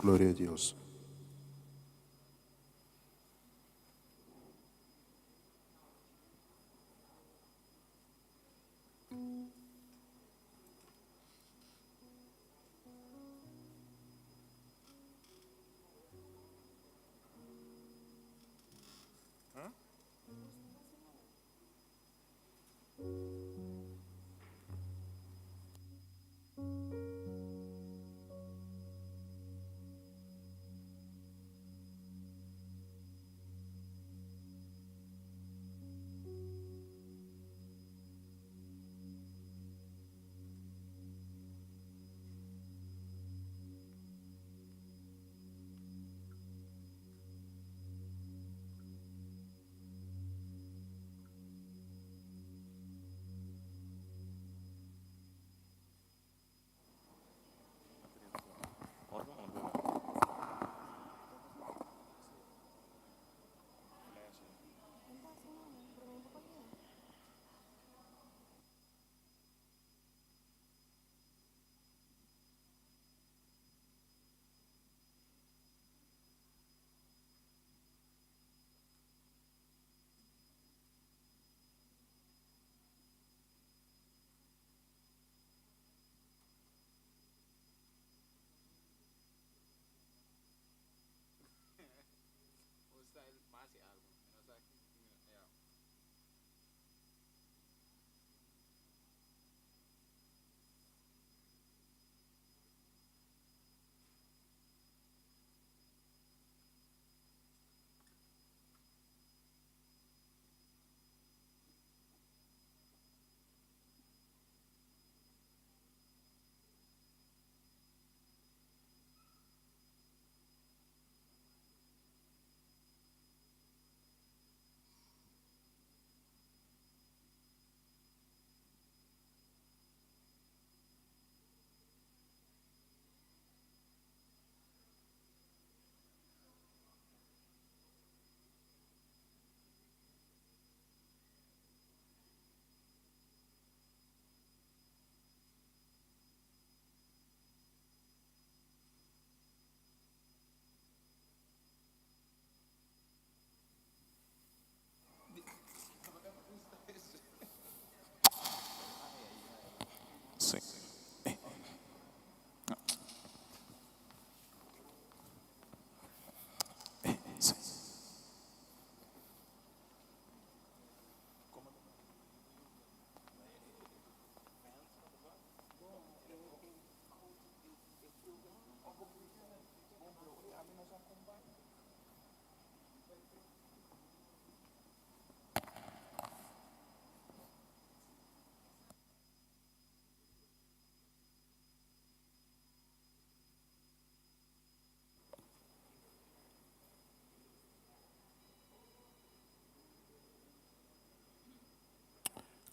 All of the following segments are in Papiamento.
Gloria a Dios. Sí. Sí.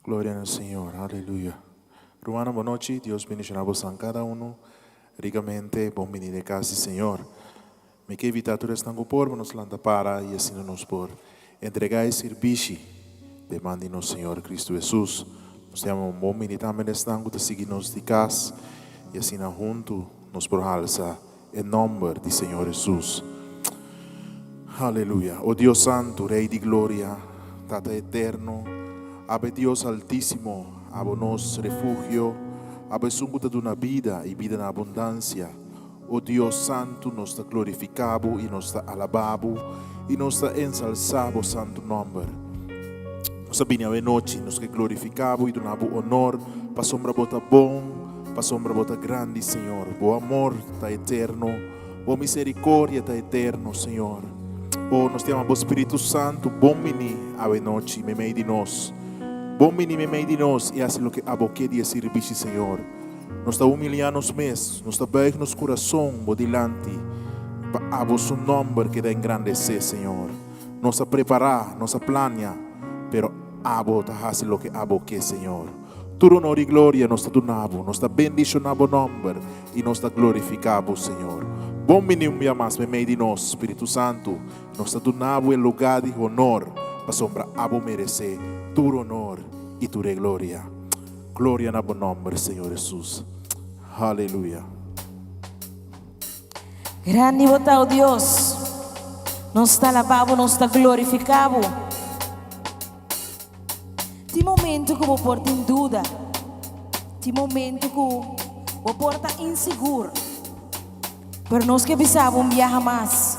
Gloria na Señor, aleluya. Rumannan, bon nochi, Dios bendiciona bosan cada uno ricamente, bon bini den cas di Señor. Mi ke invita tur esnan ku por pa nos lanta para y asina nos por entrega e sirbishi den man di nos Señor Cristo Jesus. Nos ta yama un bon bini tambe na esnan ku ta sigui nos di cas y asina huntu nos por halsa e nomber di Señor Jesus. Aleluya. O Dios Santu, Rey di Gloria, Tata Eterno, abo e Dios Altísimo, abo nos refugio, abo esun ku ta duna bida y bida na abundancia. O Dios Santu, nos ta glorifiká bo i nos ta alabá bo i nos ta ensalsá bo santu nòmber. Nos a bini awenochi, nos ke glorifiká bo i duna bo onor, pasobra bo ta bon, pasobra bo ta grandi, Señor. Bo amor ta eterno, bo miserikordia ta eterno, Señor. O, nos ta yama bo Spiritu Santu, bon bini awenochi meimei di nos. Bon bini meimei di nos i hasi loke abo ke di e sirbishi, Señor. Nos ta humiliá nos mes, nos ta buig nos kurason bo dilanti pa abo su nòmber keda engrandesé, Señor. Nos a prepará, nos a plania, pero abo ta hasi loke abo ke, Señor. Tur honor i gloria nos ta duna bo, nos ta bendishoná bo nòmber i nos ta glorifiká bo, Señor. Bon bini un bia mas meimei di nos, Spiritu Santu. Nos ta duna bo e lugá di honor, pasobra abo meresé tur honor i tur e gloria. Gloria na bo nomber, Señor Jesus. Aleluya. Grandi bo ta, o Dios. Nos ta alabá bo, nos ta glorifiká bo. Tin momento ku bo por tin duda. Tin momento ku bo por ta insigur. Pero nos ke bisa bo un biaha mas,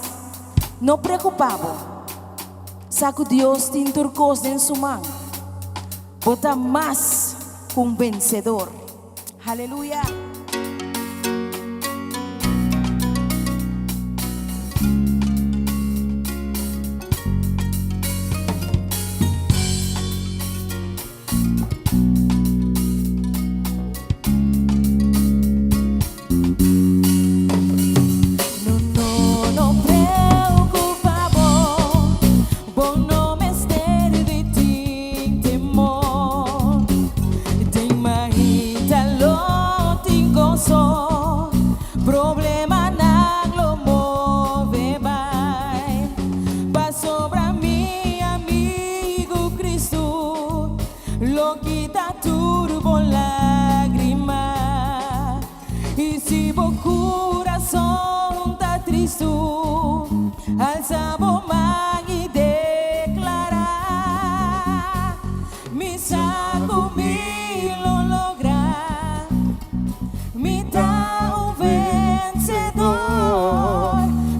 no preokupá bo. Sa ku Dios tin tur kos den su man. Bo ta mas ku un bensedor. Haleluya! No, no, no preocupa bo, bo no mester di tin temor. Den mahita lo tin goso, problemanan lo move bai. Pasobra mi amigu Cristo Lo kita tur bo lágrima. I si bo kurason ta tristu, alsa bo man i deklará, Mi sa ku mi lo logra, mi ta un vensedor.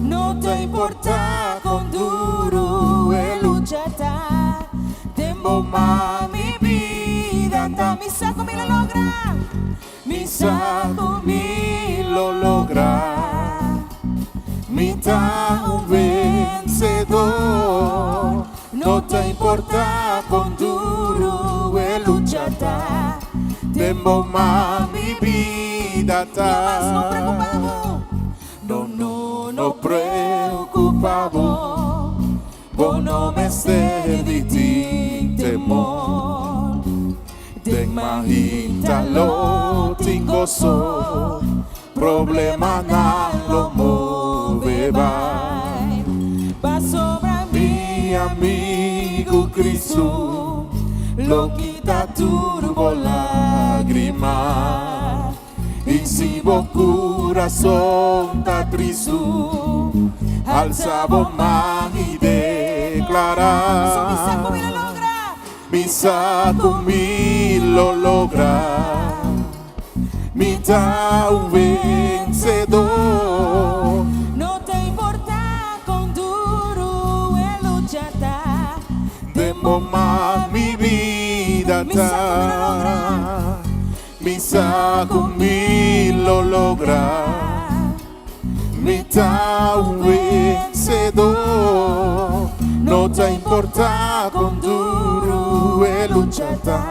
No ta importá kon duru e lucha ta. Den bo man mi bida ta. Mi sa ku mi lo logra. Mi sa ku mi lo logra. Mi ta un vensedor. No ta importa kon duru e lucha ta. Den bo man mi bida ta. No preocupa bo. No, no, no preocupa bo. Bo no mester di tin temor. Den mahita lo tin goso, problemanan lo move bai. Pasobra Mi amigu Cristo lo kita tur bo lágrima. I si bo kurason ta tristu, alsa bo man i deklará. Mi sa ku mi lo logra. Mi sa ku mi lo logra. Mi ta un vensedor. No ta importá kon duru e lucha ta. Den bo man mi bida ta. Mi sa ku mi lo logra. Mi sa ku mi lo logra. Mi ta un vensedor. No ta importá kon duru e lucha ta.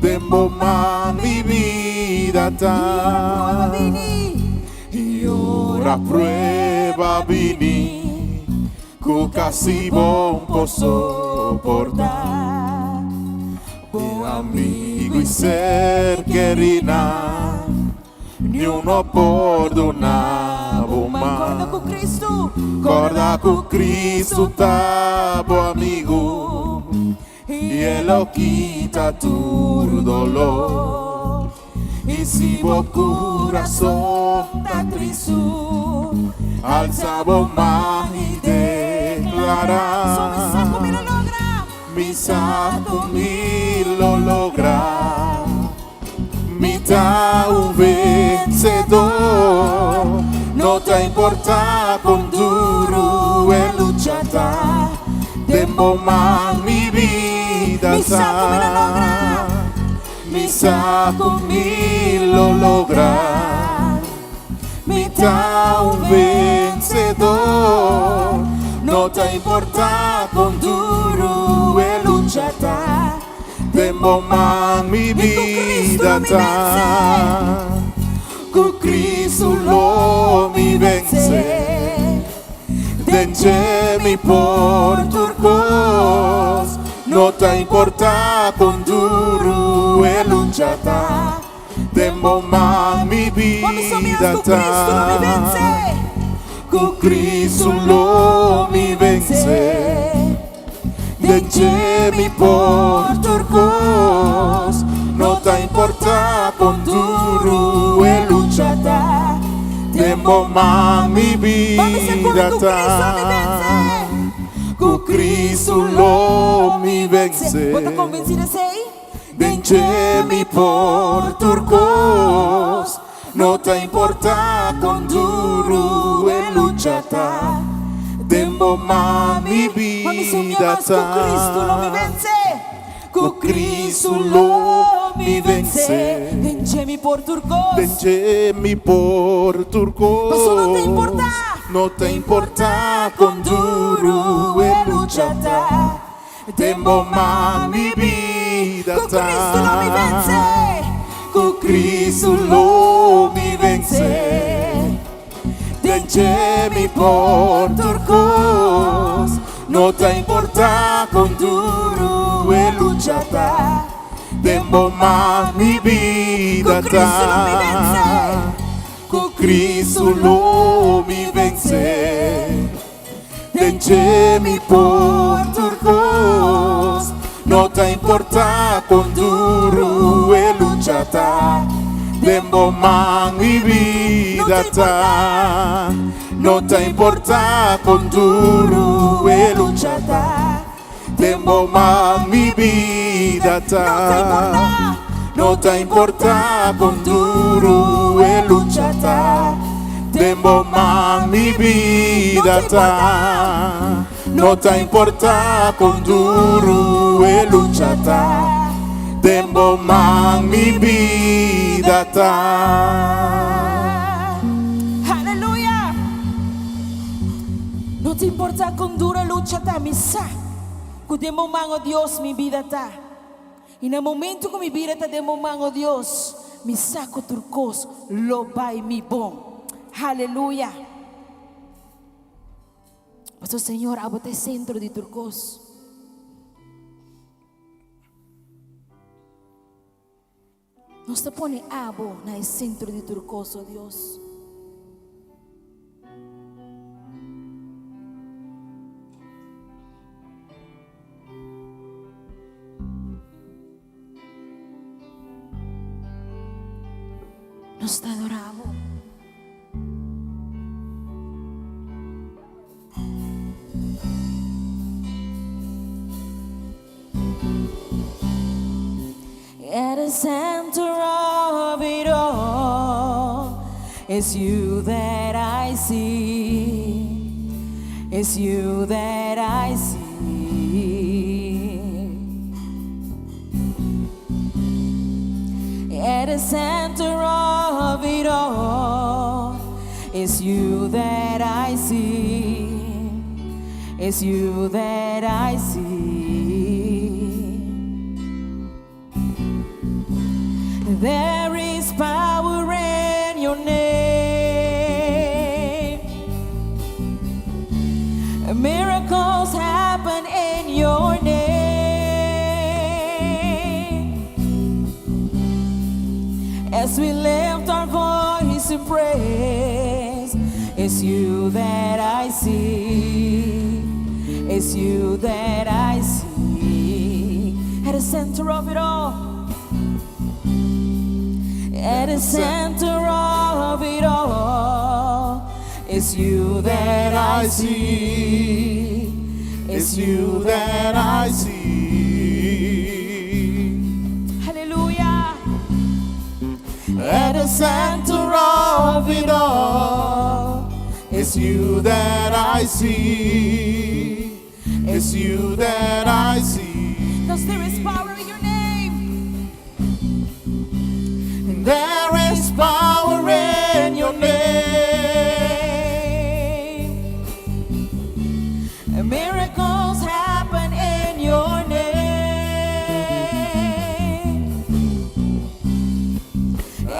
Den bo man mi bida ta. I ora prueba bini, ku kasi bo n'por soportá. Bo amigu i ser kerinan, niun no por duna bo man. Corda cu Cristo, Corda cu Cristo ta bo amigu, i e lo kita tur dolor. I si bo curason ta tristu, alza bo man i declara. So mi sa cu mi lo logra. Mi sa cu mi lo logra. Mi ta un vencedor. No ta importa con duro e lucha ta. Den bo man mi bida Mi sa cu mi lo logra. Mi sa cu mi lo logra. Mi ta un vencedor. No ta importa con duro e lucha ta. Den bo man mi bida ta. Cu Cristo lo mi vence. Den dje mi por tur cos. No ta importa con duro e lucha ta. Den bo man mi bida ta. Cu Cristo lo mi vence. Den dje mi por tur cos. No ta importa con duro e lucha ta. Den. bo man mi bida ta. Ku Cristo lo mi vense. Bo ta konvensí di esei? Den dje mi por tur kos. No ta importá kon duru e lucha ta. Den bo man mi bida ta. Ku Cristo lo mi vense. Ku Cristo lo mi vense. Den dje mi por tur kos. Den dje mi por tur kos. Paso no ta importá. No ta importá kon duru e lucha ta. Den bo man mi bida Ku ta. Cristo lo mi vense. Ku Cristo lo mi vense. Den dje mi por tur kos. No ta importá kon duru e lucha ta. Den bo man mi bida Ku Cristo lo mi ta. vense. Ku Cristo lo mi vense. Den dje mi por tur kos. No ta importá kon duru e lucha ta. Den bo man mi bida ta. No ta importá kon duru e lucha ta. Den bo man mi bida ta. No ta importá kon duru e lucha ta. Den bo man mi bida ta. No ta importá kon duru e lucha ta. Den bo man mi bida ta. Aleluya. No ta importá kon duru e lucha ta, mi sa. Ku den bo man, oh Dios, mi bida ta. I na momento ku mi bida ta den bo man, oh Dios, mi sa ku tur kos lo bai mi bon. Aleluya. Paso Señor, abo ta e sentro di tur kos. Nos ta pone abo na e sentro di tur kos, oh Dios. Nos ta adorá bo. At the center of it all, it's you that I see. It's you that I see. At the center of it all, it's you that I see. It's you that I see. There is power in your name. Miracles happen in your name. As we lift our voice in praise, it's you that I see. It's you that I see. At the center of it all. At the center of it all, it's you that I see. It's you that I see. Hallelujah. At the center of it all, it's you that I see. It's you that I see. Because there is power in your name. And there is power in your name. Miracles happen in your name.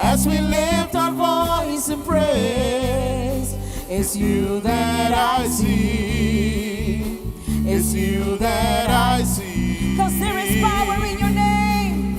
As we lift our voice in praise, it's you that I see. It's you that I see. Because there is power in your name.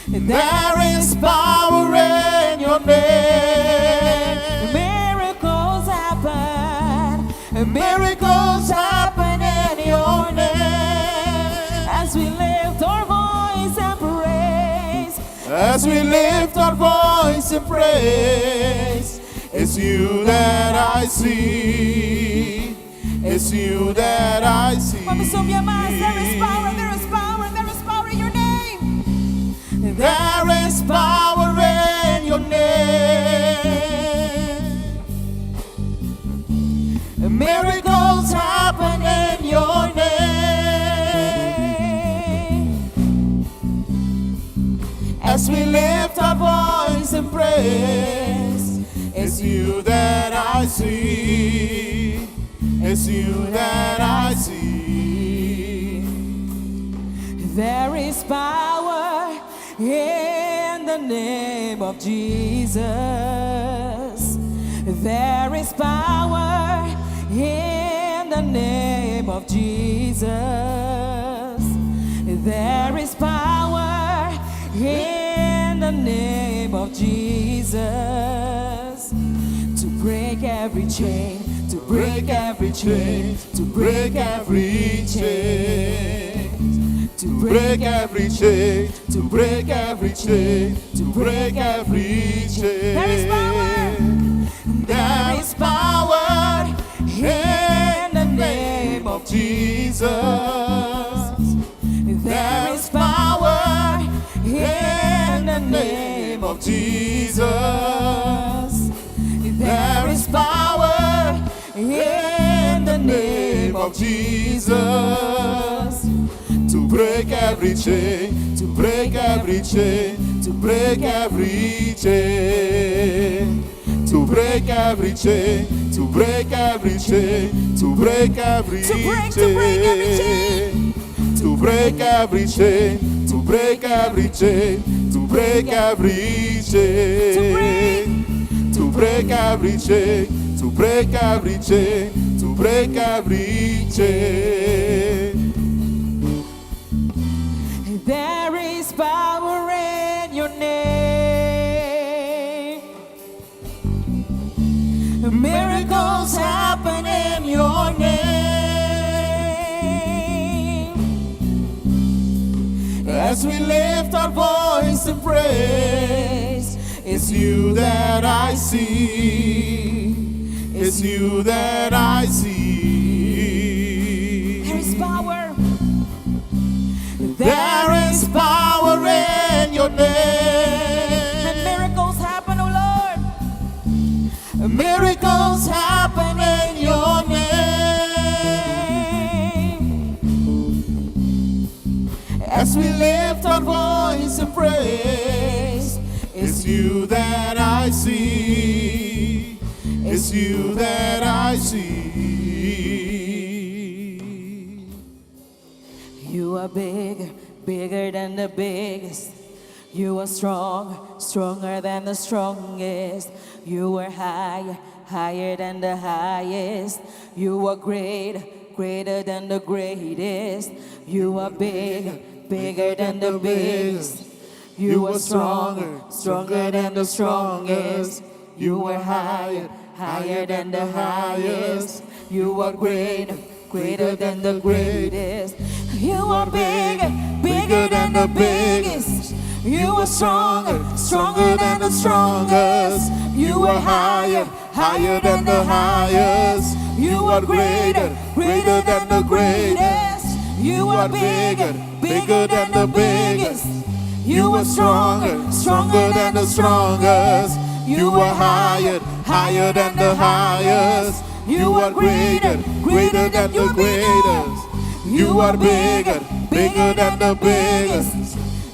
There is power in your name. Miracles happen. Miracles happen in your name. As we lift our voice and praise. As we lift our voice in praise, it's you that I see. It's you that I see. Ban bisa un biaha mas. There is power, there is power, there is power in your name. There is power in your name. Miracles happen in your name. As we lift our voice in praise, it's you that I see. It's you that I see. There is power in the name of Jesus. There is power in the name of Jesus. There is power in the name of Jesus to break every chain, to break every chain, to break every chain, to Break every chain, to break every chain, to break every chain. There is power. There is power in the name of Jesus. There is power in the name of Jesus. There is power in the name of Jesus. To break every chain, to break every chain, to break every chain. To break every chain, to break every chain, to break every To break every chain. To break every chain, to break every chain, to break every chain. To break every chain, to break every chain, to break every chain. There is power in your name. Miracles happen in your name. As we lift our voice in praise, it's you that I see. It's you that I see. There is power. There is power in your And name. miracles happen, oh Lord. Miracles happen in your name. As we lift our voice in praise, it's you that I see. It's you that I see. You are big, bigger than the biggest. You are strong, stronger than the strongest. You are higher, higher than the highest. You are great, greater than the greatest. You are big, bigger than the biggest. You are stronger, stronger than the strongest. You are higher, higher than the highest. You are great, greater than the greatest. You are bigger, bigger than the biggest. You are stronger, stronger than the strongest. You are higher, higher than the highest. You are greater, greater than the greatest. You are bigger, bigger than the biggest. You are stronger, stronger than the strongest. You are higher, higher than the highest. You are greater, greater than the greatest. You are bigger, bigger than the biggest.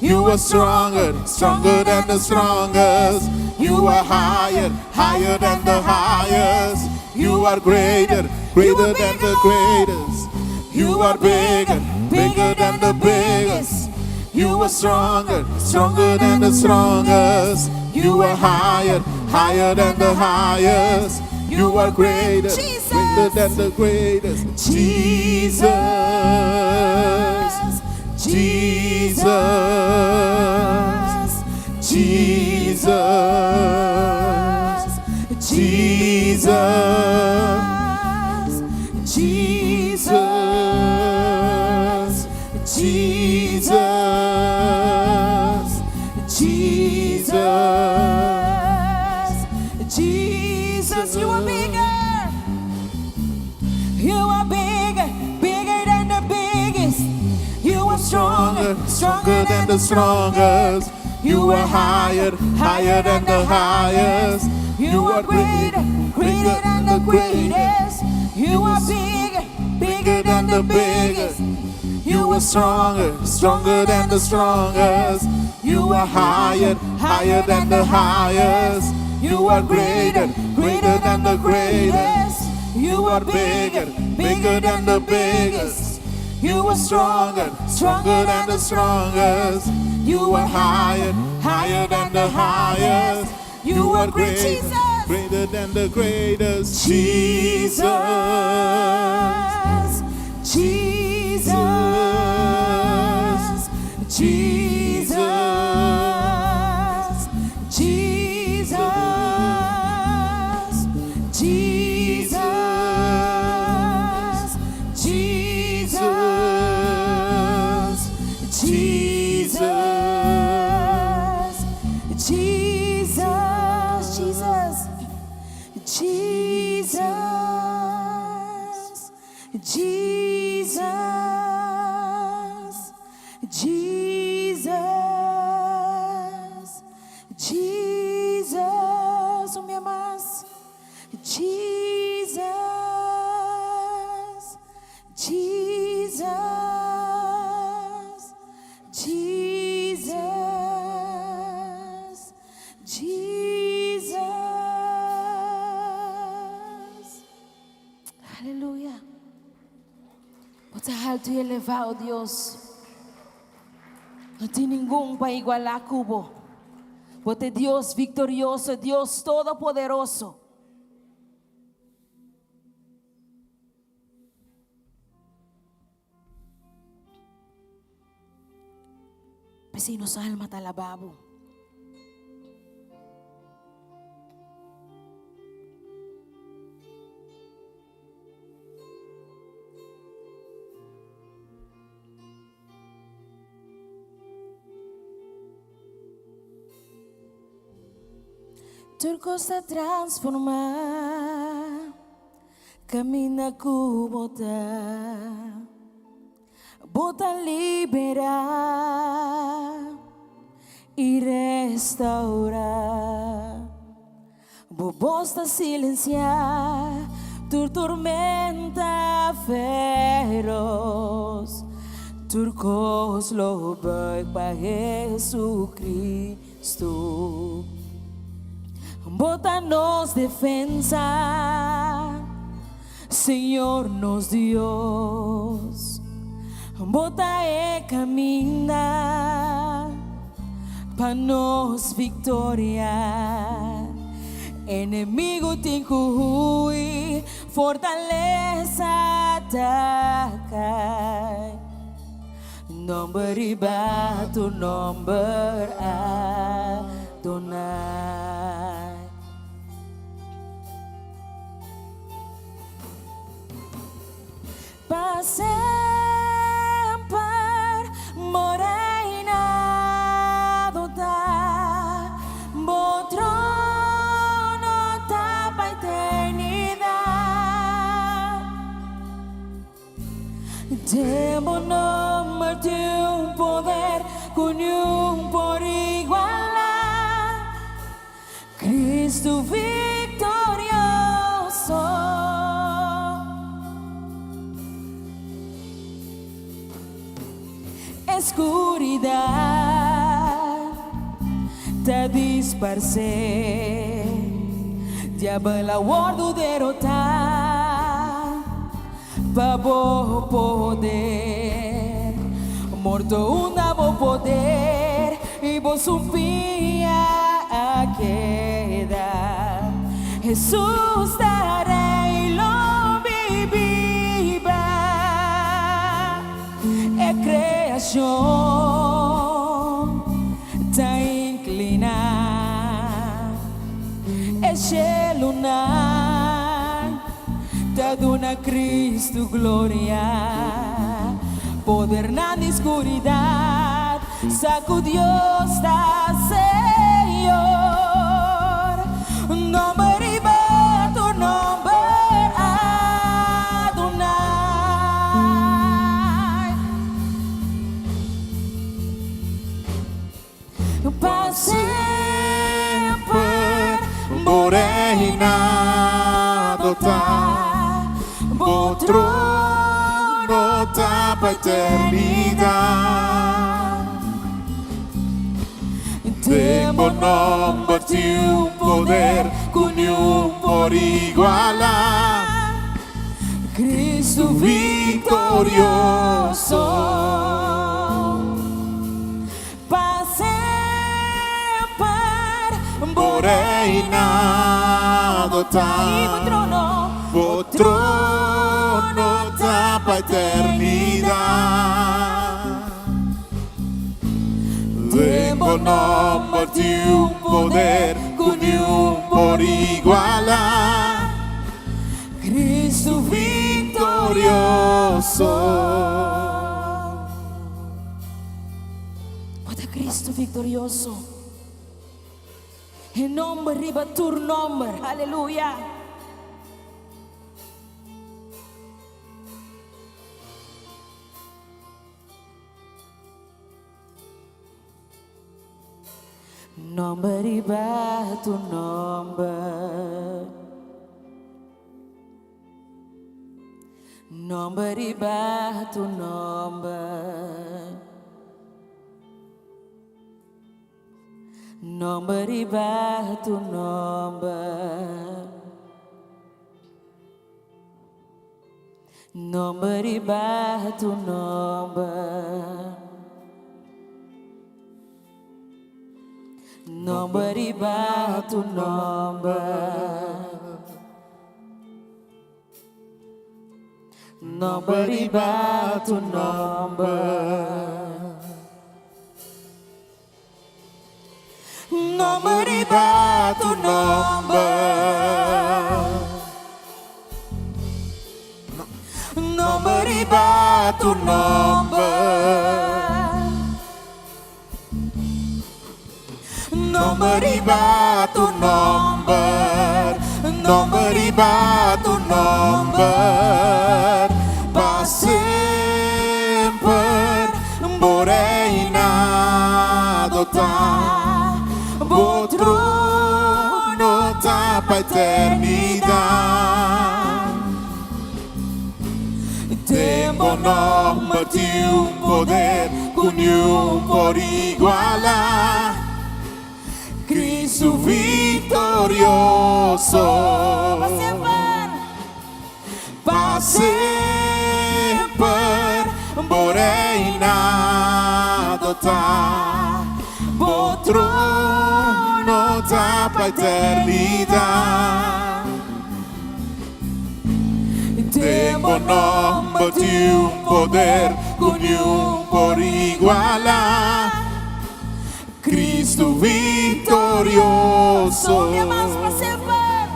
You are stronger, stronger than the strongest. You are higher, higher than the highest. You are greater, greater than the greatest. You are bigger, bigger than the biggest. You are stronger, stronger than the strongest. You are higher, higher than the highest. You are greater, Jesus. greater than the greatest. Jesus, Jesus, Jesus, Jesus, Jesus, Jesus, Jesus. stronger, stronger than the strongest. You are higher, higher than the highest. You are greater, greater than the greatest. You are bigger, bigger than the biggest. You are stronger, stronger than the strongest. You are higher, higher than the highest. You are greater, greater than the greatest. You are bigger, bigger than the biggest. You are stronger, stronger than the strongest. You are higher, higher than the highest. You are great, greater, Jesus. greater than the greatest. Jesus, Jesus, Jesus, Jesus, Jesus, Jesus, Jesus, Jesus, Jesus. Jesus, Jesus, Jesus, Jesus, un bia mas. Jesus, Jesus, Jesus, Jesus. Aleluya. Bo ta haltu i elevá, oh Dios. No tin ningun pa igualá ku bo. Bo ta Dios viktorioso, Dios todopoderoso. P'esei nos alma ta alabá bo. Tur kos ta transformá, kaminda ku bo ta, bo ta liberá i restaurá. Bo bos ta silensiá tur tormenta feros, tur kos lo buig pa Jesucristo. Bo ta nos defensa, Señor nos Dios. Bo ta e kaminda pa nos viktoria. Enemigu tin ku hui, fortalesa ta kai. Nomber riba tur nomber Adonai. Pa semper bo reinado ta, bo trono ta pa eternidat. Den bo nomber tin un poder ku niun por igualá. Cristo viktorioso. E skuridat ta disparsé, diabel a wòrdu derotá pa bo poder. Morto unda bo poder i bo sumpiña a keda. Hesus ta Rei, lo mi biba. E kreashon ta inkliná, e shelunan ta duna Cristo gloria. Podernan di skuridat sa ku Dios ta Señor. Nomber riba tur nomber Adonai. ta pa eternidat. Den bo nòmber tin un poder ku niun por igualá. Kristu viktorioso. Pa semper Bo reinado ta. I bo trono. Bo trono ta pa eternidat. Den bo nòmber tin un poder ku niun por igualá. Kristu viktorioso. Bo ta Cristo victorioso. E nomber riba tur nomber. Aleluya. Nomber riba tur nomber. Nomber riba tur nomber. Nomber riba tur nomber. Nomber riba tur nomber. Nomber riba tur nomber. Nomber riba tur nomber. Nomber riba tur nomber. Nomber riba tur nomber. Nomber riba tur nomber. Nomber riba tur nomber. Pa semper bo reinado ta. Bo trono ta pa eternidat. Den bo nòmber tin un poder ku niun por igualá. Kristu viktorioso. Pa semper. Pa semper bo reinado ta. Bo trono ta pa eternidat. Den bo nòmber tin un poder ku niun por igualá. Kristu viktorioso. Un dia mas pa semper.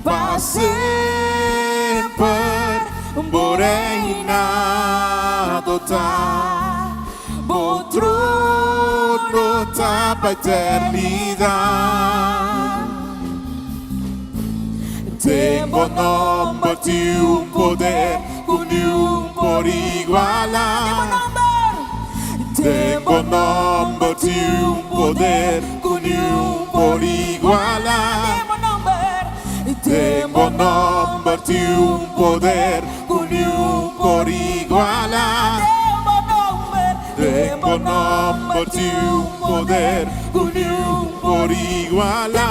Pa semper bo reinado ta. Bo trono ta pa eternidat. Den bo nòmber tin un poder ku niun por igualá. Den bo nòmber tin un poder ku niun por igualá. Den bo nòmber tin un poder ku niun por igualá. Den bo nòmber tin un poder ku niun por igualá.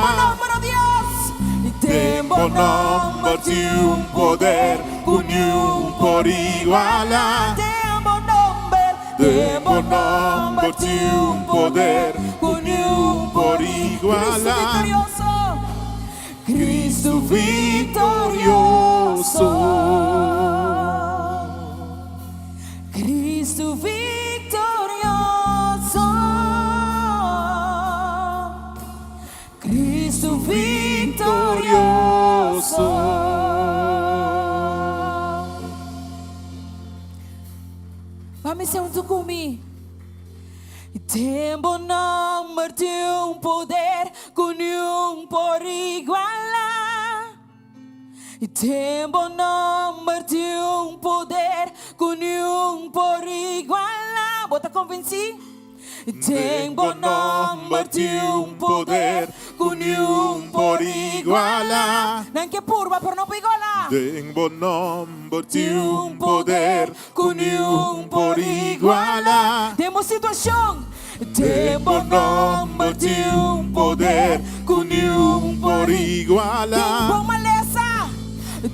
Den bo nòmber tin un poder ku niun por igualá. Den bo nòmber tin un poder ku niun por igualá. Kristu viktorioso. Kristu viktorioso. Kristu viktorioso. Ban bisa huntu ku mi. Den bo nòmber tin un poder ku niun por igualá. Den bo nòmber tin un poder ku niun por igualá. Bo ta konvensí? Den bo nòmber tin un poder. ku niun por igualá. Nan ke purba, pero no por igualá. Den bo nòmber tin un poder ku niun por igualá. Den bo situashon. Den bo nòmber tin un poder ku niun por igualá. Den bo malesa.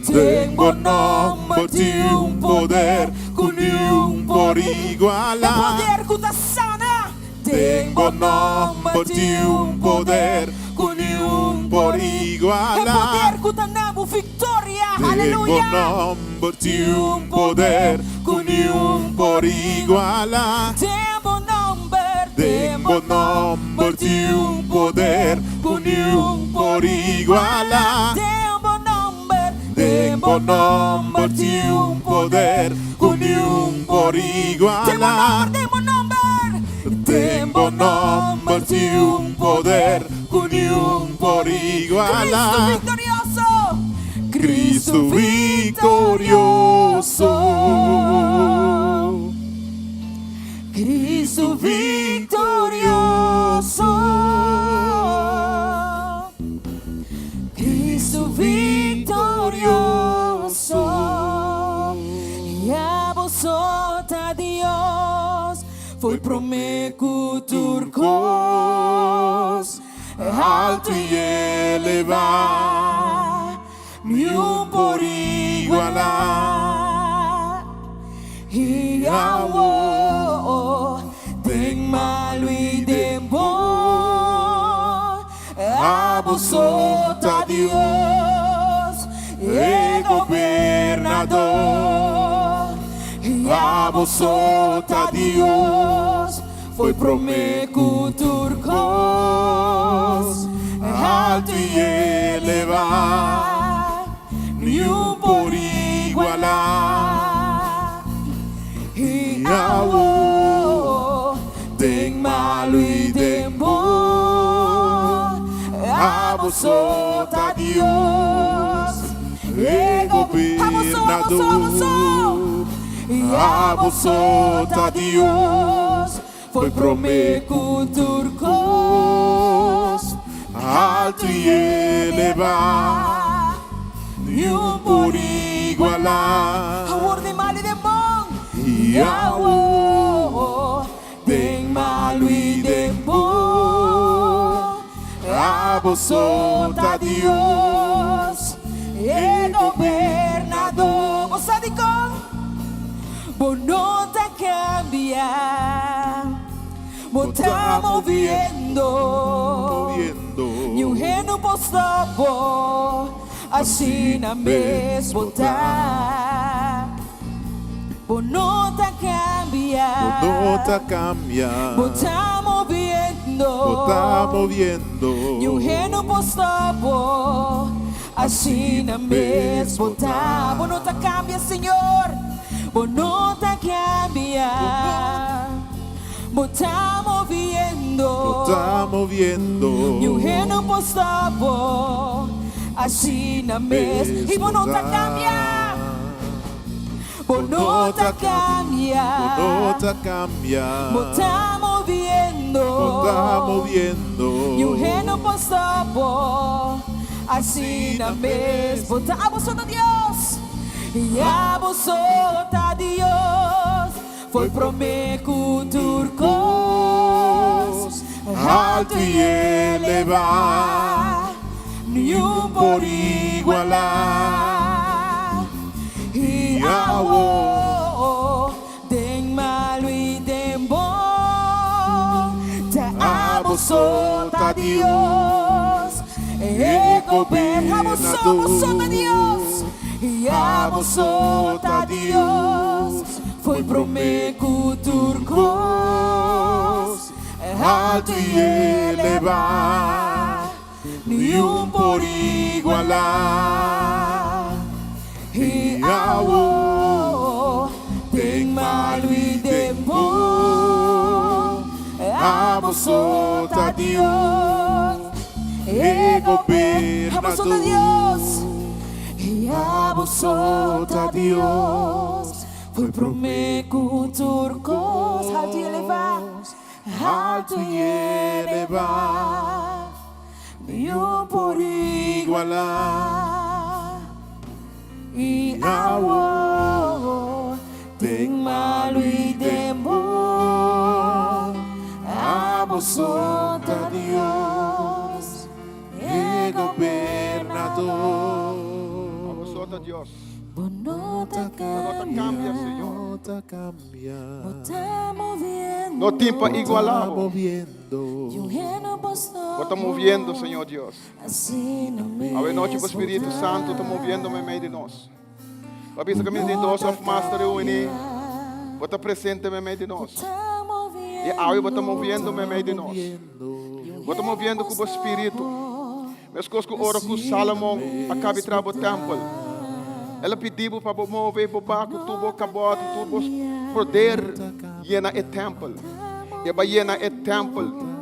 Den bo nòmber tin un poder ku niun por igualá. E poder ku ta sana. Den bo nòmber tin un poder ku niun por igualá. E poder ku ta na bo viktoria. Den bo Aleluya. nòmber tin un poder ku niun por igualá. Den bo nòmber. Den bo nòmber tin un poder ku niun por igualá. Den bo nòmber. Den bo nòmber tin un poder ku niun por igualá. Den bo nòmber, Den bo nòmber tin un poder ku niun por igualá. Cristo viktorioso. Cristo viktorioso. Cristo viktorioso. Cristo viktorioso. I abo so ta Dios, fo'i promé ku tur kos, Altu i elevá, niun por igualá. I awor, den malu i den bon, abo so ta Dios, e Gobernador. I abo so ta Dios, fo'i promé ku tur kos, Altu i elevá, niun por igualá. I awor, den malu i den bon, abo so ta Dios, e Gobernador. I abo so ta Dios, fo'i promé ku tur kos, Altu i elevá, niun por igualá. Awor den malu i den bon. I awor den malu i den bon, Abo so ta Dios, e Gobernador. Bo sa dikon? Bo no ta kambia, bo ta moviendo. Moviendo. Niun hende no por stòp bo, asina mes bo ta. Bo no ta kambia. Bo no ta kambia. Bo ta moviendo. Bo ta moviendo. Niun hende no por stòp bo, asina mes bo ta. Bo no ta kambia, Señor. Bo no ta kambia. Bo ta moviendo. Bo ta moviendo. Niun hende no por stòp bo, asina mes. I bo no ta kambia. Bo no ta kambia. Bo no ta kambia. Bo ta moviendo. Bo ta moviendo. Niun hende no por stòp bo, asina mes bo ta. Abo so ta Dios. I abo so ta Dios. Fo'i promé ku tur kos, Altu i elevá, niun por igualá. I awor, den malu i den bon, ta abo so ta Dios, e Gobernador. Abo so ta Dios, i abo so ta Dios, fo'i promé ku tur kos, Altu i elevá, niun por igualá. I awor, den malu i den bon, abo so ta Dios, e Gobernador. Abo so ta Dios, i abo so ta Dios, fo'i promé ku tur kos, altu i elevá, Altu i elevá, Niun por igualá. I awor, den malu i den bon, abo so ta Dios, e Gobernador. Abo so ta Dios. Bo no ta Bo no ta cambia, Señor. No ta cambia. Bo ta moviendo. No tin pa igualá bo. Bo Bo ta moviendo, Señor Dios. Awe nochi bo Spiritu Santu ta moviendo meimei di nos. Bo a bisa ku mi di dos òf mas ta reuní, bo ta presente meimei di nos. I awe bo ta moviendo meimei di nos. Bo ta moviendo ku bo Spiritu. Meskos ku ora ku Salomon a kabi traha bo tèmpel, el a pidi bo pa bo move bo ba ku tur bo kabòt i tur bo poder yena e tèmpel. I a bai yena e tèmpel.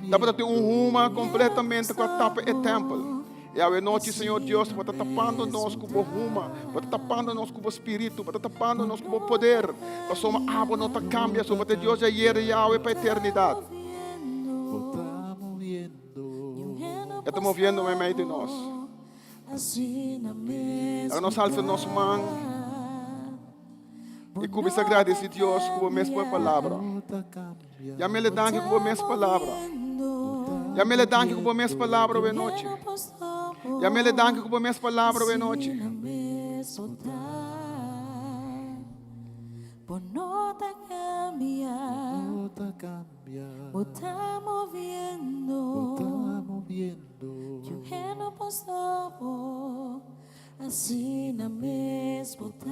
Tabata tin un huma kompletamente ku a tapa e tèmpel. I awe nochi, Señor Dios, bo ta tapando nos ku bo huma, bo ta tapando nos ku bo spiritu, bo ta tapando nos ku bo poder, pasobra abo no ta kambia, so bo ta e Dios di ayer i awe pa eternidat. E ta moviendo meimei di nos. Laga nos alsa nos man i kuminsá gradisí Dios ku bo mes por palabra. Yam'El e danki ku bo mes palabra. Yam'El e danki ku bo mes palabra awe nochi. Yam'El e danki ku bo mes palabra awe nochi. Bo no ta cambia. No ta cambia. Bo ta moviendo. Bo ta moviendo. Yu hende por stop bo. Asina mes bo ta.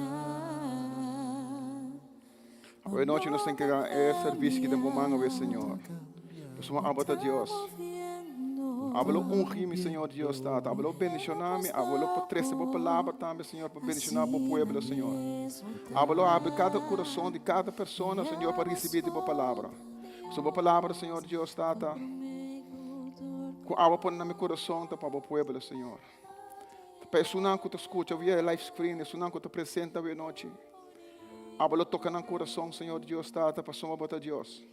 Awe nochi nos ta enkargá e servisio ki den bo man awe, Señor. Pasobra abo ta Dios. Abo lo ungi mi, Señor Dios Tata. Abo lo bendishoná mi. Abo lo por trese bo palabra tambe, Señor, pa bendishoná bo pueblo, Señor. Abo lo habri kada kurason di kada persona, Señor, pa risibí di bo palabra. Pasobra bo palabra, Señor Dios Tata, ku abo pone na mi kurason ta pa bo pueblo, Señor. Ta pa esunnan ku ta skucha via e live screen, esunnan ku ta presente awe nochi. Abo lo toka nan kurason, Señor Dios Tata, pasobra bo ta Dios.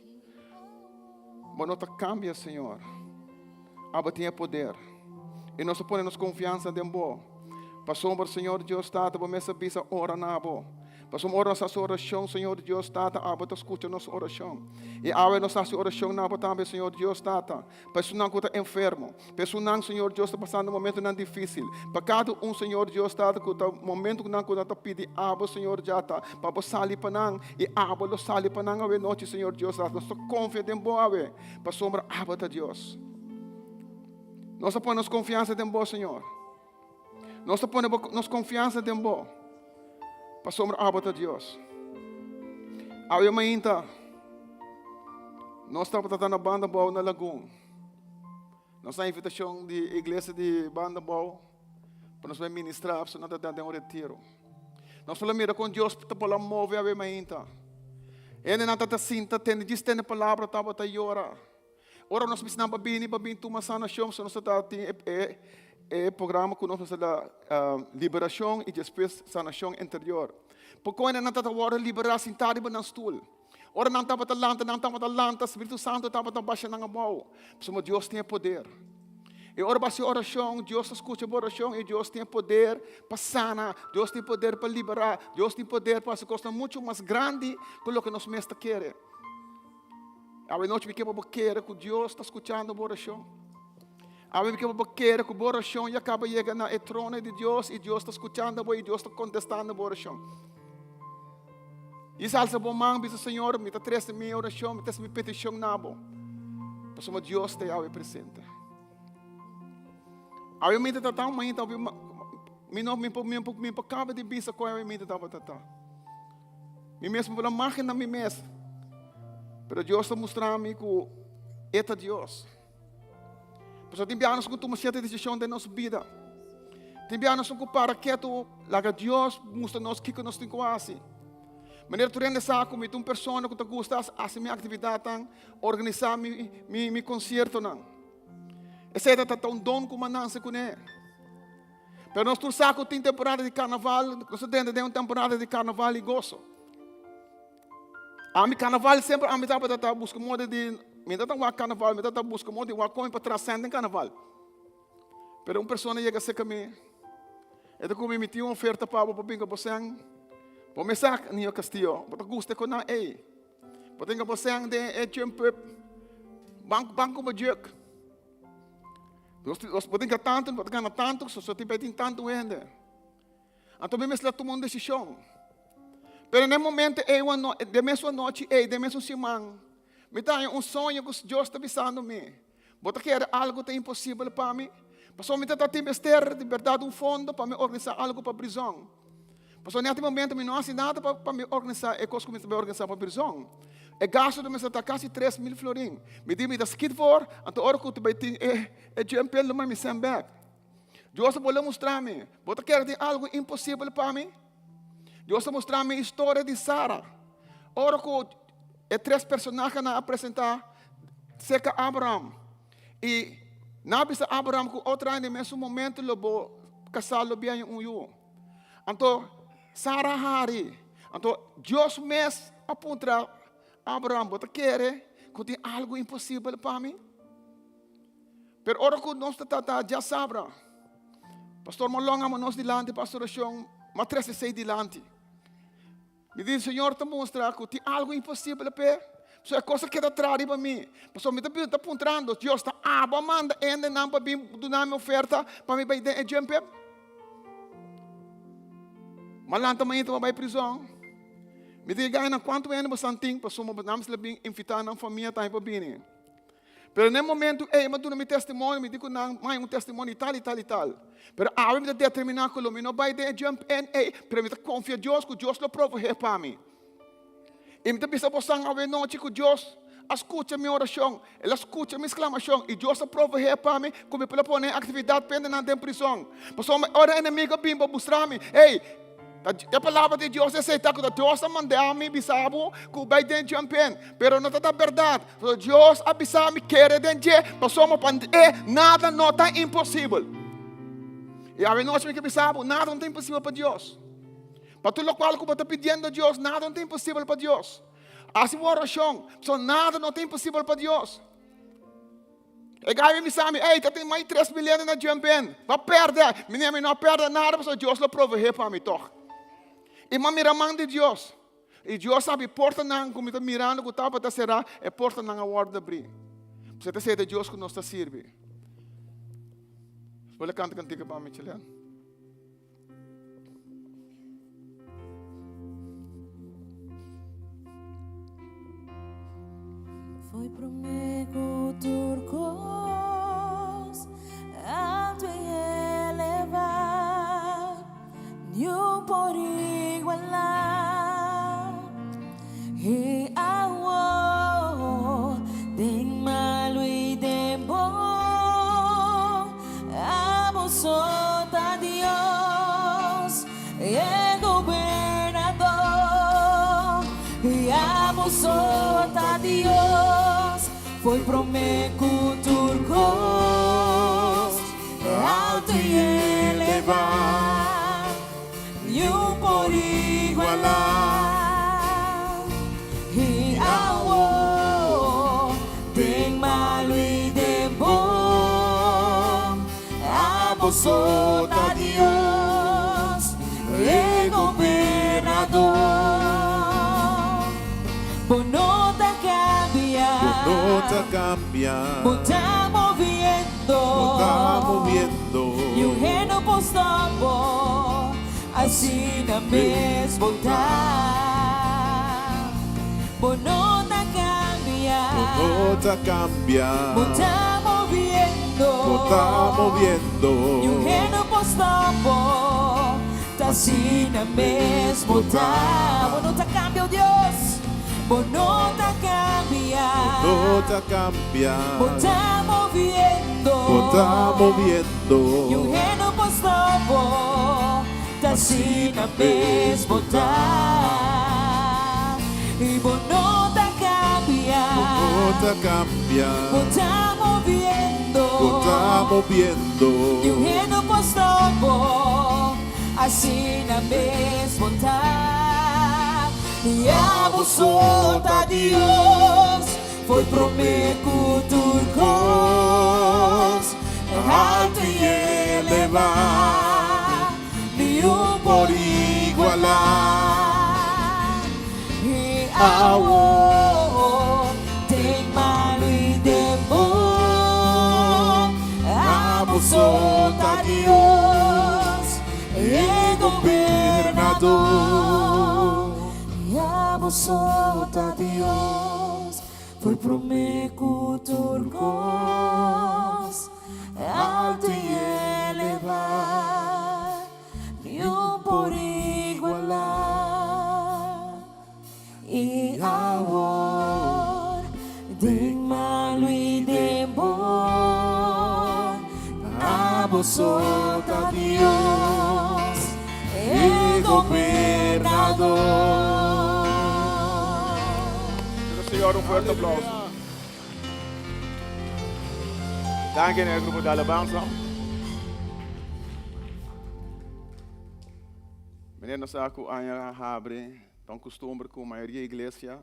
Bo no ta kambia, Señor. Abo tin e poder. I nos a pone nos konfiansa den bo. Pasobra, Señor Dios Tata, bo mes a bisa ora na bo. Pasobra ora nos hasi orashon, Señor Dios Tata, abo ta skucha nos orashon. I awe nos hasi orashon na bo tambe, Señor Dios Tata. Pa esunnan ku ta enfermo, pa esunnan, Señor Dios, ta pasando momentunan difísil, pa kada un, Señor Dios Tata, ku ta momentu ku nan ku nan ta pidi Abo, Señor Jata, pa Bo sali pa nan, i Abo lo sali pa nan awe nochi, Señor Dios Tata. Nos ta konfia den Bo awe, pasobra Abo ta Dios. Nos ta pone nos konfiansa den Bo, Señor. Nos ta pone nos konfiansa den Bo, pasobra Abo ta Dios. Awe mainta, nos tabata na Banda Bou na Lagun. Nos a invitashon di iglesia di Banda Bou pa nos bai ministrá, pasobra nan ta den un retiro. Nos por a mira kon Dios ta por a move awe mainta. Hendenan tabata sinta tende, djis tende palabra tabata yora. Ora nos bisnan pa bini pa bin tuma sanashon, so nos ta tin e e e programa ku nos ta da liberashon i despues sanashon interior. Poko hende nan tabata wòrdu liberá sintá riba nan stul. Ora nan tabata lanta, nan tabata lanta, Spiritu Santu tabata basha nan abou. Pasobra Dios tin e poder. I ora bo hasi orashon, Dios ta skucha bo orashon i Dios tin e poder pa sana, Dios tin poder pa liberá, Dios tin poder pa hasi kosnan muchu mas grandi ku loke nos mes ta kere. Awe nochi mi ke pa bo kere ku Dios ta skuchando bo orashon. Awe mi ke pa bo kere ku bo orashon ya kaba yega na e trono di Dios i Dios ta skuchando bo i Dios ta kontestando bo orashon. I salsa bo man bisa Señor, mi ta trese mi orashon, mi trese mi petishon na bo. Pasobra Dios ta awe presente. Awe mi ta tata un mainta, mi no mi mi mi por kaba di bisa kon awe mi ta tabata ta. Mi mes por a magina mi mes. Pero Dios ta mustra mi ku E ta Dios. Pasobra tin biaha nos ku tuma sierto desishon den nos bida. Tin biaha nos ku para ketu laga Dios mustra nos kiko nos tin ku hasi. Manera tur hende sa ku mi ta un persona ku ta gusta hasi mi aktividatnan, organisá mi mi mi konsiertonan. Esei ta ta un don ku mi a nanse kuné. Pero nos tur sa ku tin temporada di karnaval, nos ta drenta den un temporada di karnaval i goso. Ami karnaval semper ami tabata ta buska moda di, mi ta wak karnaval, mi ta buska moda di wak kon pa trasend den karnaval. Pero un persona yega serka mi, e ta ku mi, mi tin un oferta pa bo pa bin ku bo sèn. Bo mes sa, Niño Castillo, bo ta gusta ku nan ei. Bo tin ku bo sèn den e jump up, ban, ban ku bo juk. Nos, nos, bo tin ka tantu, bo ta gana tantu, so, so tin bai tin tantu hende. Anto mi mester a tuma un desishon. Pero na e momento ei, den mesun anochi ei, den mesun siman, mi ta haña un soño ku Dios ta bisando mi, Bo ta kere algu ta imposibel pa mi? Pasobra mi ta ta tin mester di bèrdat un fondo pa mi organisá algu pa prizòn. Pasobra na e momento mi no hasi nada pa mi organisá e kos ku mi ta bai organisá pa prizòn. E gastu ta mester ta kasi 3000 florin. Mi di mi ta skit for, anto ora ku ta bai tin e jump-in lo mi send bèk. Dios a bolbe mustra mi, bo ta kere tin algu imposibel pa mi? Dios a mustra mi historia di Sara. Ora ku e tres personahenan a presentá serka Abraham i nan a bisa Abraham ku otro aña den mesun momento lo bo kasá lo biaña un yu. Anto Sara a hari. Anto Dios mes a puntra Abraham, bo ta kere ku tin algu imposibel pa mi? Pero ora ku nos ta trata djasabra, Pastor Malon a nos dilanti pa adoracion, ma trese esei dilanti. Mi di, Señor ta mustra ku tin algu imposibel p'e. So e kos a keda tra riba mi. Pasobra mi ta ta puntrando, Dios ta abo a manda hendenan pa bin duna mi oferta pa mi bai den e djempe? Ma lanta mainta pa bai prizon. Mi di, Gainan, kuantu hende bo san tin? Pasobra nan mester bin invitá nan famia tambe pa bini. Pero na e momento ei, mi a duna mi testimonio, mi di ku nan, mai un testimonio tal i tal i tal. Pero awe mi ta determiná ku lo mi no bai den e jump in ei, pero mi ta konfia Dios ku Dios lo proveé pa mi. I mi ta bisa bosan awe nochi ku Dios a skucha mi orashon, El a skucha mi sklamashon i Dios a proveé pa mi ku mi por a pone aktividat pa hendenan den prizon. Pasobra ora e enemigo a bin pa bustra mi, ei, Ta e palabra di Dios esei ta ku ta Dios a manda mi bisa bo ku bai den djampen, pero no ta ta bèrdat. Pasobra Dios a bisa mi kere den dje, pasobra pa e nada no ta imposibel. I awe nochi mi ke bisa bo, nada no ta imposibel pa Dios. Pa tur lokual ku bo ta pidiendo Dios, nada no ta imposibel pa Dios. Hasi bo orashon, pasobra nada no ta imposibel pa Dios. E gai mi bisa mi, ey, ta tin mai 3 milena na jump in. Ba perde. Mi mi no perde nada, pasobra Dios lo proveé pa mi toch. I m'a mira man di Dios. I Dios sabi portanan ku mi ta mirando ku tabata será, e portanan a wòrdu abrí. Pasobra ta esei ta Dios ku nos ta sirbi. Bo le kanta kantika pa mi, Chilean. Foi promé ku tur kos alto i elevá, niun por igualá. I awor den malu i den bon, abo so ta Dios, e Gobernador. I abo so ta Dios, foi promé ku tur kos, alto i elevá. Niun por igualá. I awor, den malu i den bon, abo so ta Dios, e Gobernador. Bo no ta kambia. Bo no ta kambia. Bo ta moviendo. Bo ta moviendo. Niun hende no por stop bo. Asina mes bo ta. Bo no ta cambia. Bo no ta cambia. Bo ta moviendo. Bo ta moviendo. Niun hende no por stop bo. Ta asina mes bo ta. Bo no ta cambia, oh Dios. Bo no ta cambia. Bo no ta cambia. Bo ta moviendo. Bo ta moviendo. Niun hende no por stop bo. Ta asina mes bo ta. I bo no ta cambia. Bo no ta cambia. Bo ta moviendo. Bo ta moviendo. Niun hende no por stop bo. Asina mes bo ta. I abo so ta Dios. Foi promé ku tur kos. Alto i. elevá, niun por igualá. I awor, den malu i den bon, Abo so ta Dios, e Gobernador. I abo so ta Dios, for promé ku tur kos, altu i elevá, niun por igualá. I awor, den malu i den bon, Abo so ta Dios, e Gobernador. Duna Señor un fuerte aplauso. Danki na e grupo di alabansa. Meneer nos sa ku aña a habri ta un kustumber ku mayoria iglesia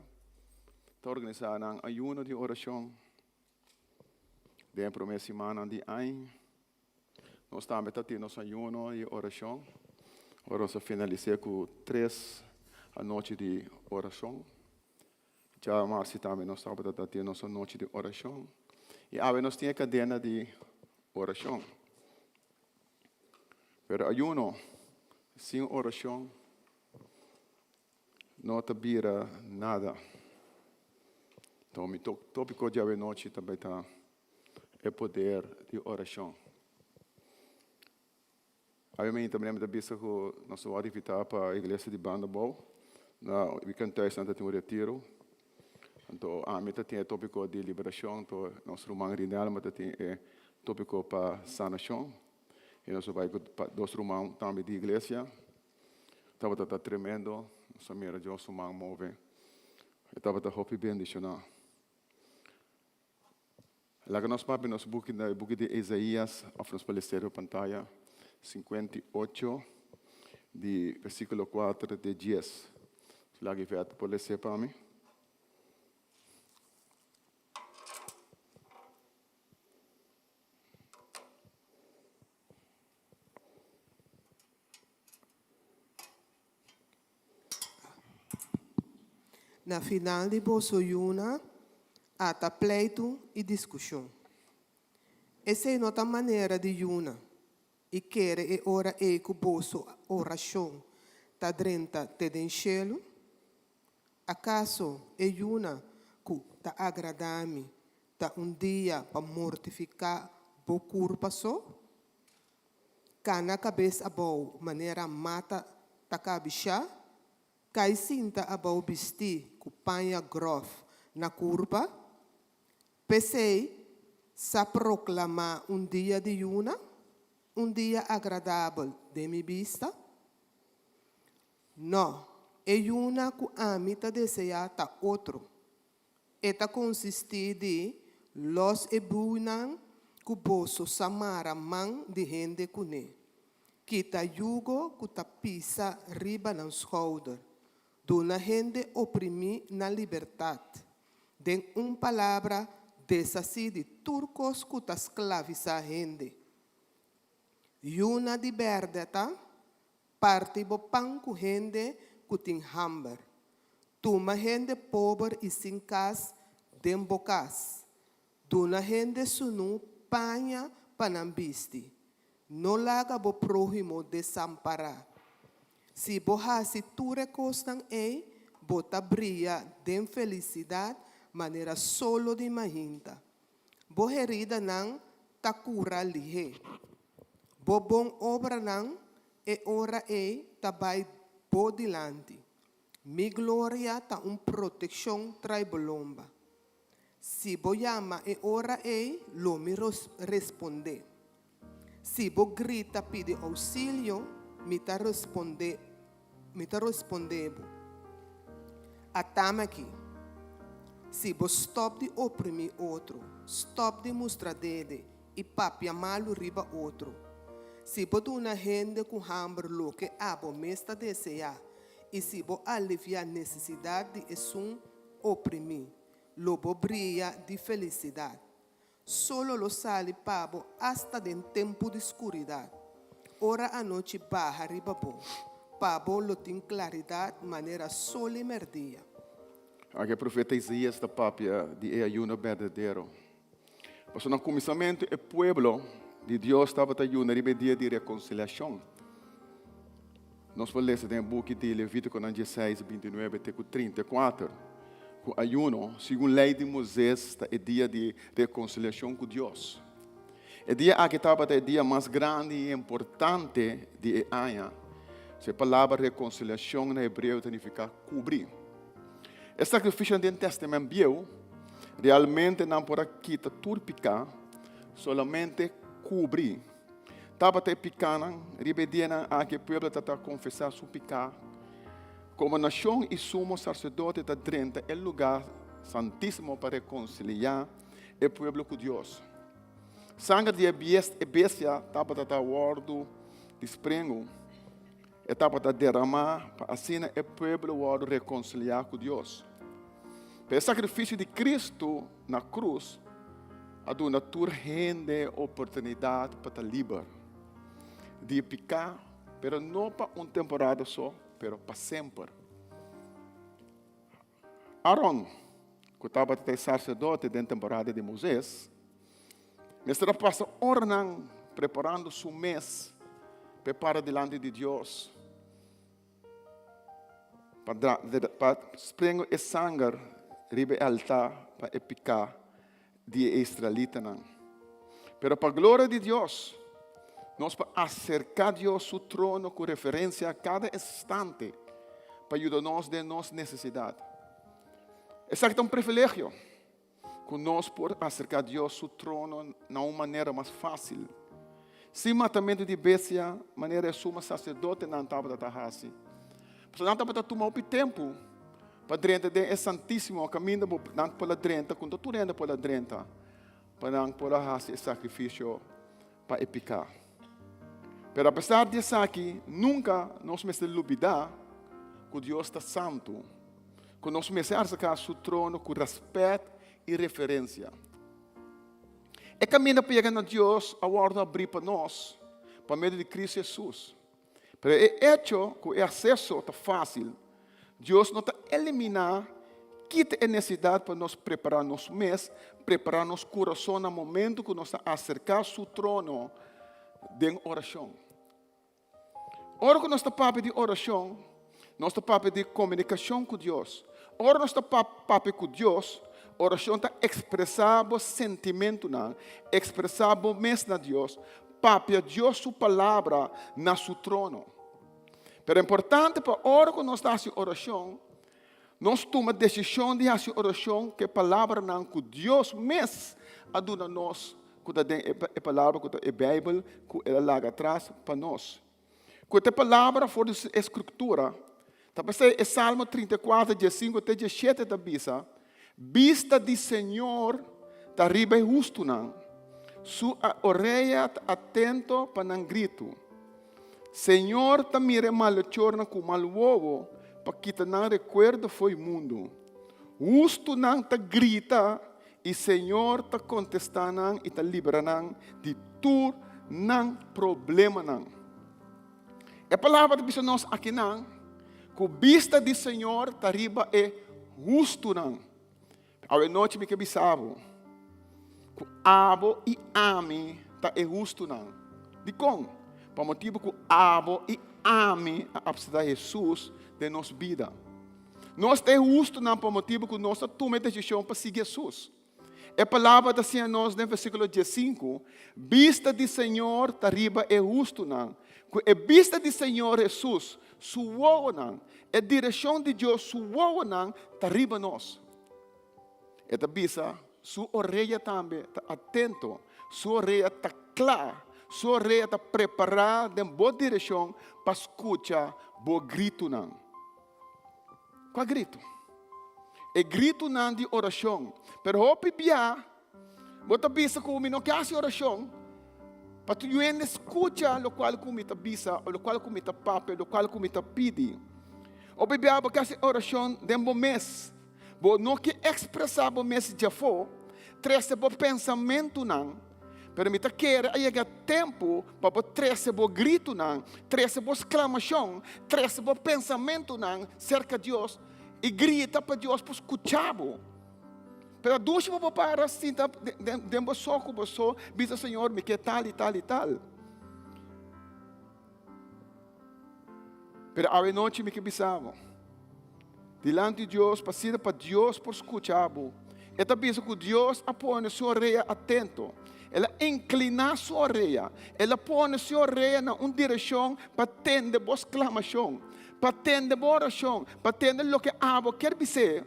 ta organisá nan ayuno di orashon den e promé simannan di aña. Nos tambe ta tin nos ayuno i orashon. Ora nos a finalis'é ku tres anochi di orashon. Dja marsi tambe nos tabata ta tin nos anochi di orashon. I awe nos tin e kadena di orashon. Pero ayuno sin orashon no ta bira nada. Enton mi tópiko di awe nochi ta bai ta e poder di orashon. Awe mainta mi ta bisa ku nos ta wòrdu invitá pa iglesia di Banda Bou. Na wikènt thuis nan ta tin un retiro. Anto ami ta tin e tópiko di liberashon, anto nos ruman Rinelma ta tin e tópiko pa sanashon. I nos a bai ku dos ruman tambe di iglesia. Tabata ta tremendo, nos a mira Dios su man move. E tabata hopi bendishoná. Laga nos papia nos buki na e buki di Isaías, òf nos por lesa riba pantaya, 58, di versíkulo 4 te 10. Laga Ivette por les'é pa mi. Na final di boso yuna ata pleitu i diskushon. Esei no ta manera di yuna i kere e ora ei ku boso orashon ta drenta te den shelu? Akaso e yuna ku ta agradá mi ta un dia pa mortifiká bo kurpa so? Kana kabes abou manera mata ta kabishá, kai sinta abou bistí ku paña gròf na kurpa. P'esei sa proklamá un dia di yuna, un dia agradabel den mi bista? Nò, e yuna ku ami ta deseá ta otro. E ta konsistí di lòs e buinan ku boso sa mara man di hende kuné, kita yugo ku ta pisa riba nan skouder, duna hende oprimí nan libertat, den un palabra, deshasí di tur kos ku ta sklavisá hende. Yuna di bèrdè ta Parti bo pan ku hende ku tin hamber. Tuma hende pober i sin kas den bo kas. Duna hende sunú paña pa nan bisti. No laga bo próhimo desampará. Si bo hasi tur e kosnan ei, bo ta bria den felisidat manera solo di mainta. Bo heridanan ta kura lihé. Bo bon obranan e ora ei ta bai bo dilanti. Mi gloria ta un protekshon trai bo lomba. Si bo yama e ora ei, lo mi respondé. Si bo grita pidi ousilio, mi ta respondé, mi ta respondé bo. Atami aki. Si bo stòp di oprimí otro, stòp di mustra dede i papia malu riba otro. Si bo duna hende ku hamber loke abo mes ta deseá i si bo aliviá nesesidat di esun oprimí, lo bo bria di felisidat. Solo lo sali pa bo asta den tempu di skuridat. ora anochi baha riba bo, pa bo lo tin klaridat manera sol i mèrdia. Aki e profeta Isaías ta papia di e ayuno berdadero. Pasobra na kuminsamentu e pueblo di Dios tabata yuna riba e dia di rekonsiliashon. Nos por lesa den e buki di Levítikonan dieseis, bintinuebe te ku 34, ku ayuno, segun lei di Moises, ta e dia di rekonsiliashon ku Dios. E dia aki tabata e dia mas grandi i importante di e aña. So e palabra rekonsiliashon na hebreo ta nifiká kubri. E sakrifisionan den Tèstamènt Bieu realmente nan por a kita tur piká, solamente kubri. Tabata e pikánan riba e dianan aki e pueblo tabata konfesá su piká. Komo nashon i sumo saserdote ta drenta e lugá santísimo pa rekonsiliá e pueblo ku Dios. Sanger di e bestia tabata ta wòrdu di sprengu. E tabata deramá pa asina e pueblo wòrdu rekonsiliá ku Dios. Pa e sakrifisio di Kristu na krus a duna tur hende oportunidat pa ta liber di e piká, pero no pa un temporada so, pero pa semper. Aron, ku tabata ta e saserdote den temporada di Moises, mester a pasa oranan preparando su mes pa e para dilanti di Dios pa pa sprengu e sanger riba e altar pa e piká di e israelitanan. Pero pa gloria di Dios, nos por aserká Dios su trono ku referensia kada instante pa yuda nos den nos nesesidat. Esaki ta un privilegio ku nos por aserká Dios su trono na un manera mas fásil, sin matamentu di bestia manera e suma saserdotenan tabata ta hasi. Pasobra nan tabata tuma hopi tempu Pa drenta den e Santísimo, kaminda bo nan por a drenta, ku no tur hende por a drenta, pa nan por a hasi e sakrifisio pa e piká. Pero apesar di esaki, nunka nos mester lubidá ku Dios ta santu, ku nos mester aserká su trono ku rèspèt i referensia. E kaminda pa yega na Dios a wòrdu abrí pa nos pa medio di Kristu Hesus. Pero e echo ku e akseso ta fásil, Dios no ta eliminá, kita e nesesidat pa nos prepará nos mes, prepará nos kurason na momentu ku nos ta aserká su trono den orashon. Ora ku nos ta papia di orashon, nos ta papia di komunikashon ku Dios. Ora nos ta papia ku Dios, orashon ta ekspresá bo sentimentunan, ekspresá bo mes na Dios, papia Dios su palabra na su trono. Pero importante pa ora ku nos ta hasi orashon, nos tuma desishon di hasi orashon ku e palabranan ku Dios mes a duna nos, ku ta den e palabra ku ta e Beibel ku el a laga atras pa nos. Ku ta e palabra for di e Skritura. Ta p'esei e Salmo 34, 15 te 17 ta bisa, Bista di Señor ta riba e hustunan, su orea ta atento pa nan gritu. Señor ta mira e malechornan ku mal wowo pa kita nan rekuerdo fo'i mundu. Hustunan ta grita i Señor ta kontestá nan i ta libra nan di tur nan problemanan. E palabra ta bisa nos akinan ku bista di Señor ta riba e hustunan. Awe nochi mi ke bisa bo ku abo i ami ta e hustunan. Dikon? Pa motibu ku abo i ami a apseptá Hesus den nos bida. Nos ta e hustunan pa motibu ku nos a tuma e desishon pa sigui Hesus. E palabra ta siña nos den versíkulo diesinku, Bista di Señor ta riba e hustunan, ku e bista di Señor Hesus, su wowonan, e direkshon di Dios su wowonan ta riba nos. E ta bisa, su orea tambe ta atento, su orea ta kla, su orea ta prepará den bo direkshon pa skucha bo gritunan. Kua gritu? E gritunan di orashon. Pero hopi bia bo ta bisa ku mi no ke hasi orashon pa tur hende skucha lokual ku mi ta bisa o lokual ku mi ta papia, lokual ku mi ta pidi. Hopi bia bo ke hasi orashon den bo mes. Bo no ke ekspresá bo mes djafó, trese bo pensamentunan. Pero mi ta kere a yega tempu pa bo trese bo gritunan, trese bo sklamashon, trese bo pensamentunan serka Dios i grita pa Dios por skucha bo. Pero dushi bo por para sinta den bo so ku bo so bisa Señor mi ke tal i tal i tal. Pero awe nochi mi ke bisa bo, dilanti Dios, pa asina pa Dios por skucha bo. E ta bisa ku Dios a pone su orea atento. El a inkliná su orea. El a pone su orea na un direkshon pa tende bo sklamashon, pa tende bo orashon, pa tende loke abo kier bis'é.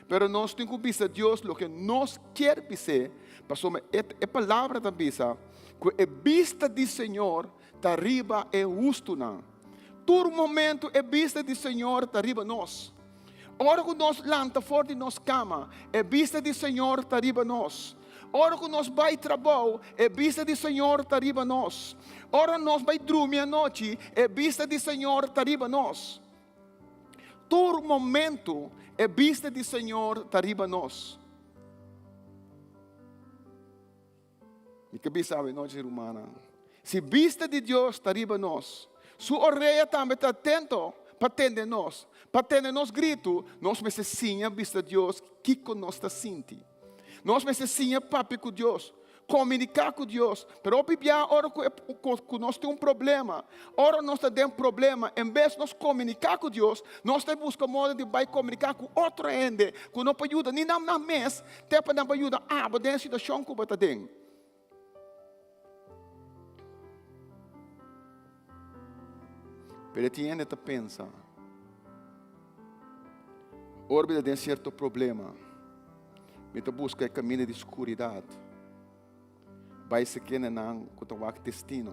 Pero nos tin ku bisa Dios loke nos kier bis'é, pasobra e palabra ta bisa ku e bista di Señor ta riba e hustunan. Tur momento e bista di Señor ta riba nos. Ora ku nos lanta for di nos kama, e bista di Señor ta riba nos. Ora ku nos bai trabou, e bista di Señor ta riba nos. Ora nos bai drumi anochi, e bista di Señor ta riba nos. Tur momento e bista di Señor ta riba nos. Mi ke bisa awe nochi, rumannan, si bista di Dios ta riba nos, su orea tambe ta atento pa tende nos, pa tende nos gritu. Nos mester siña bisa Dios kiko nos ta sinti. Nos mester siña papia ku Dios, komuniká ku Dios. Pero hopi bia ora ku ku nos tin un problema, ora nos ta den problema, en bes nos komuniká ku Dios, nos ta buska moda di bai komuniká ku otro hende ku no por yuda ni nan nan mes, Te pa nan por yuda abo den e situashon ku bo ta den. Pero tin hende ta pensa, ora mi ta den sierto problema, mi ta buska e kaminda di skuridat, bai se kendenan ku ta wak destino.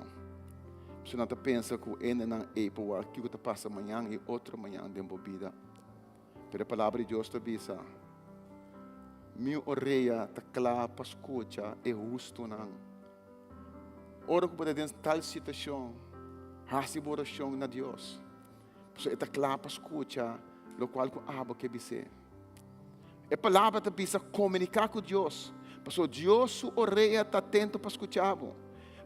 Pasobra nan ta pensa ku hendenan ei por wak kiko ta pasa mañan i otro mañan den bo bida. Pero e Palabra di Dios ta bisa, Mi orea ta kla pa skucha e hustunan. Ora ku bo ta den tal situashon, hasi bo orashon na Dios, pasobra e ta kla pa skucha lokual ku abo ke bis'é. E Palabra ta bisa komuniká ku Dios, pasobra Dios su orea ta atento pa skucha bo,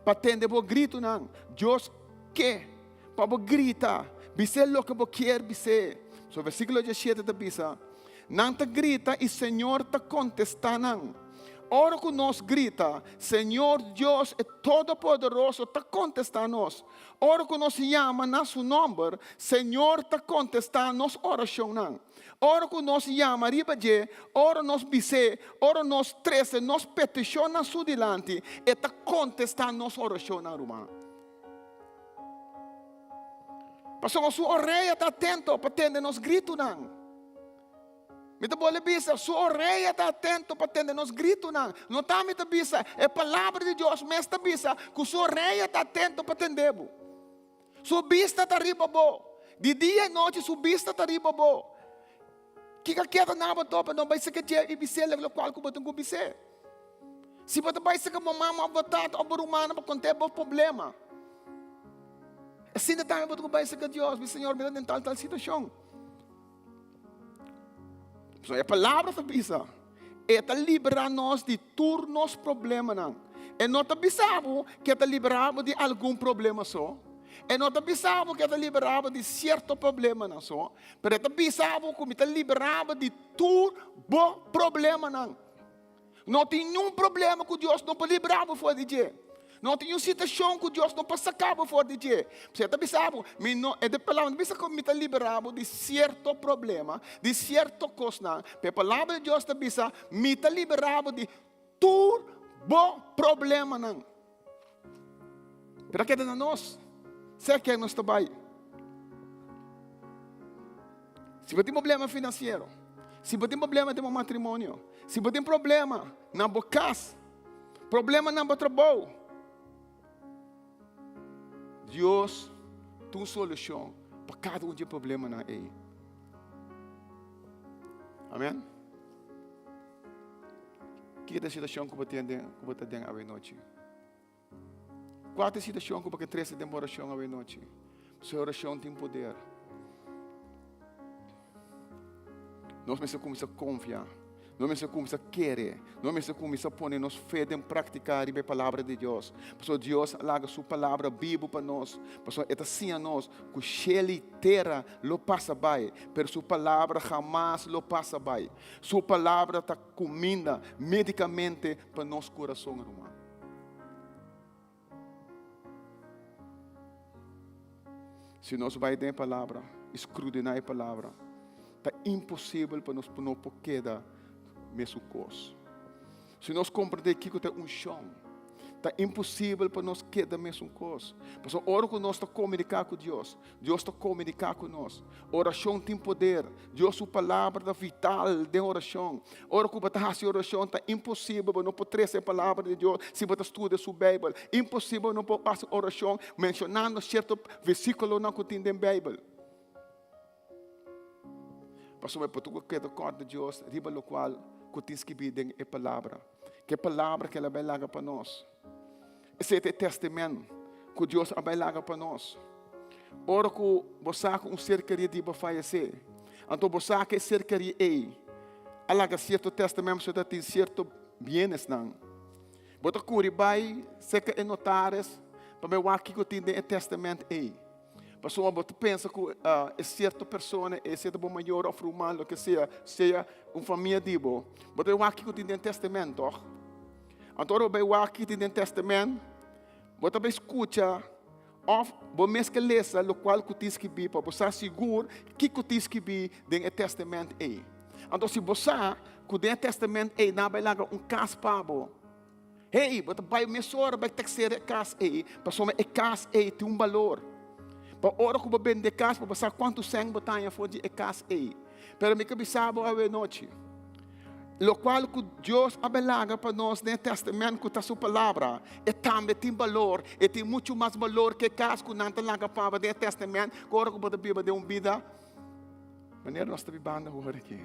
pa tende bo gritunan. Dios ke. Pa bo grita, bis'é loke bo kier bis'é. So versíkulo diesshete ta bisa, Nan ta grita i Señor ta kontestá nan. Ora ku nos grita, Señor Dios e Todopoderoso ta kontestá nos. Ora ku nos yama na su nòmber, Señor ta kontestá nos orashonnan. Ora ku nos yama riba dje, ora nos bis'é, ora nos trese nos petishonnan su dilanti, e ta kontestá nos orashonnan, ruman. Pasobra su orea ta atento pa tende nos gritunan. Mi ta bolbe bisa, su orea ta atento pa tende nos gritunan. No ta mi ta bisa, e palabra di Dios mes ta bisa ku su orea ta atento pa tende bo. Su bista ta riba bo. Di dia i nochi su bista ta riba bo. Kiko keda na bo topa no bai saka dje i bis'é lokual ku bo tin ku bis'é. Si bo ta bai saka bo mama òf bo tata òf bo rumannan pa kont'é bo problema, asina tambe bo ta ku bai saka Dios, bisa Señor mi ta den tal tal situashon. Pasobra e palabra ta bisa, E ta liberá nos di tur nos problemanan. E no ta bisa bo ku e ta liberá bo di algun problema so. E no ta bisa bo ku e ta liberá bo di sierto problemanan so. Pero e ta bisa bo ku mi ta liberá bo di tur bo problemanan. No tin niun problema ku Dios no por libra bo for di dje. No tin niun situashon ku Dios no por saka bo for di dje. P'esei e ta bisa bo, mi no, e palabra no ta bisa ku mi ta libra bo di sierto problema, di sierto kosnan. Pero e palabra di Dios ta bisa, mi ta libra bo di tur bo problemanan. Pero a keda na nos, sea ken nos ta bai. Si bo tin problema finansiero, si bo tin problema den bo matrimonio, si bo tin problema na bo kas, problema na bo trabou, Dios tin un solushon pa kada un di e problemanan ei. Amen. Kiko ta e situashon ku bo tin den, ku bo ta den awe nochi? Kua ta e situashon ku bo ke trese den bo orashon awe nochi? Pasobra orashon tin poder. Nos mester kuminsá konfia. Nos mester kuminsá kere. Nos mester kuminsá pone nos fe den práktika riba e Palabra di Dios. Pasobra Dios a laga su Palabra bibu pa nos. Pasobra e ta siña nos ku shelu i tera lo pasa bai, pero su Palabra hamas lo pasa bai. Su Palabra ta kuminda médikamente pa nos kurason, ruman. Si nos bai den e palabra i skrudiná e palabra, ta imposibel pa nos no por keda mesun kos. Si nos komprendé kiko ta e unshon, ta imposibel pa nos keda mesun kos. Pasobra ora ku nos ta komuniká ku Dios, Dios ta komuniká ku nos. Orashon tin poder. Dios su palabra ta vital den orashon. Ora ku bo ta hasi orashon ta imposibel bo no por trese e palabra di Dios si bo ta studia su Beibel. Imposibel bo no por hasi orashon menshonando sierto versíkulonan ku tin den Beibel. Pasobra bo tur keda kòrda Dios riba lokual ku tin skibí den e palabra. Ke palabra ku el a bai laga pa nos. Esei ta e tèstamènt ku Dios a bai laga pa nos. Ora ku bo sa ku un ser kerí di bo fayesé, anto bo sa ku e ser kerí ei a laga sierto tèstamènt pasobra ta tin sierto bienesnan. Bo ta kuri bai serka e notaris pa bai wak kiko tin den e tèstamènt ei. Pasobra bo ta pensa ku e sierto persona, e sierto bo mayor òf ruman, loke sea, sea un famia di bo, bo ta bai wak kiko tin den tèstamènt, tòg? Anto ora bo bai wak ki tin den Testament, bo ta bai skucha òf bo mes ke lesa lokual ku tin skibí pa bo sa sigur kiko tin skibí den e Testament ei. Anto si bo sa ku den e Testament ei nan a bai laga un kas pa bo, hey, bo ta bai mesora bai taksera e kas ei, pasobra e kas ei tin un balor. Pa ora ku bo bende e kas, bo sa kuantu sèn bo ta haña for di e kas ei. Pero mi ke bisa bo awe nochi, lokual ku Dios a belaga pa nos den e Tèstamènt ku ta su Palabra, e tambe tin balor, e tin muchu mas balor ku e kas ku nan ta laga pa bo den e Tèstamènt, ku ora ku bo ta biba den un bida manera nos ta bibando awor aki.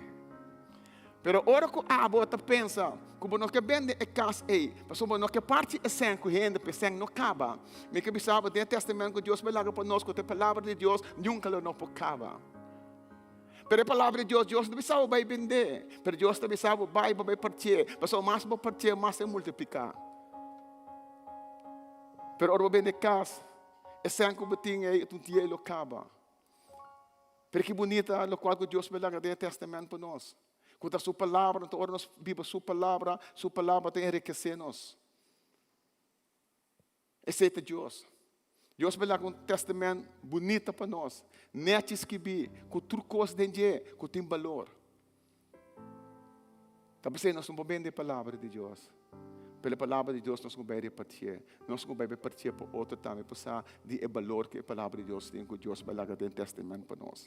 Pero ora ku abo ta pensa ku bo no ke bende e kas ei, pasobra bo no ke parti e sèn ku hende pa e sèn no kaba, mi ke bisa bo den e Tèstamènt ku Dios belaga pa nos ku ta e Palabra di Dios, nunka lo no por kaba. Pero e palabra di Dios, Dios no ta bisa bo bai bendé, pero Dios ta bisa bo bai bo bai partié, pasobra mas bo partié, mas e multipliká. Pero ora bo bende kas, e sèn ku bo tin ei, un dia e lo kaba. Pero ki bunita lokual ku Dios bai laga den e Tèstamènt pa nos, ku ta su palabra, anto ora nos biba su palabra, su palabra ta enrikesé nos. Esei ta Dios. Dios bai laga un tèstamènt bunita pa nos, nèchi skibí, ku tur kos den dje ku tin balor. Ta p'esei nos no por bende e palabra di Dios, pero e palabra di Dios nos ku bai repartié. Nos ku bai repartié pa otro tambe por sa di e balor ku e palabra di Dios tin, ku Dios bai laga den tèstamènt pa nos.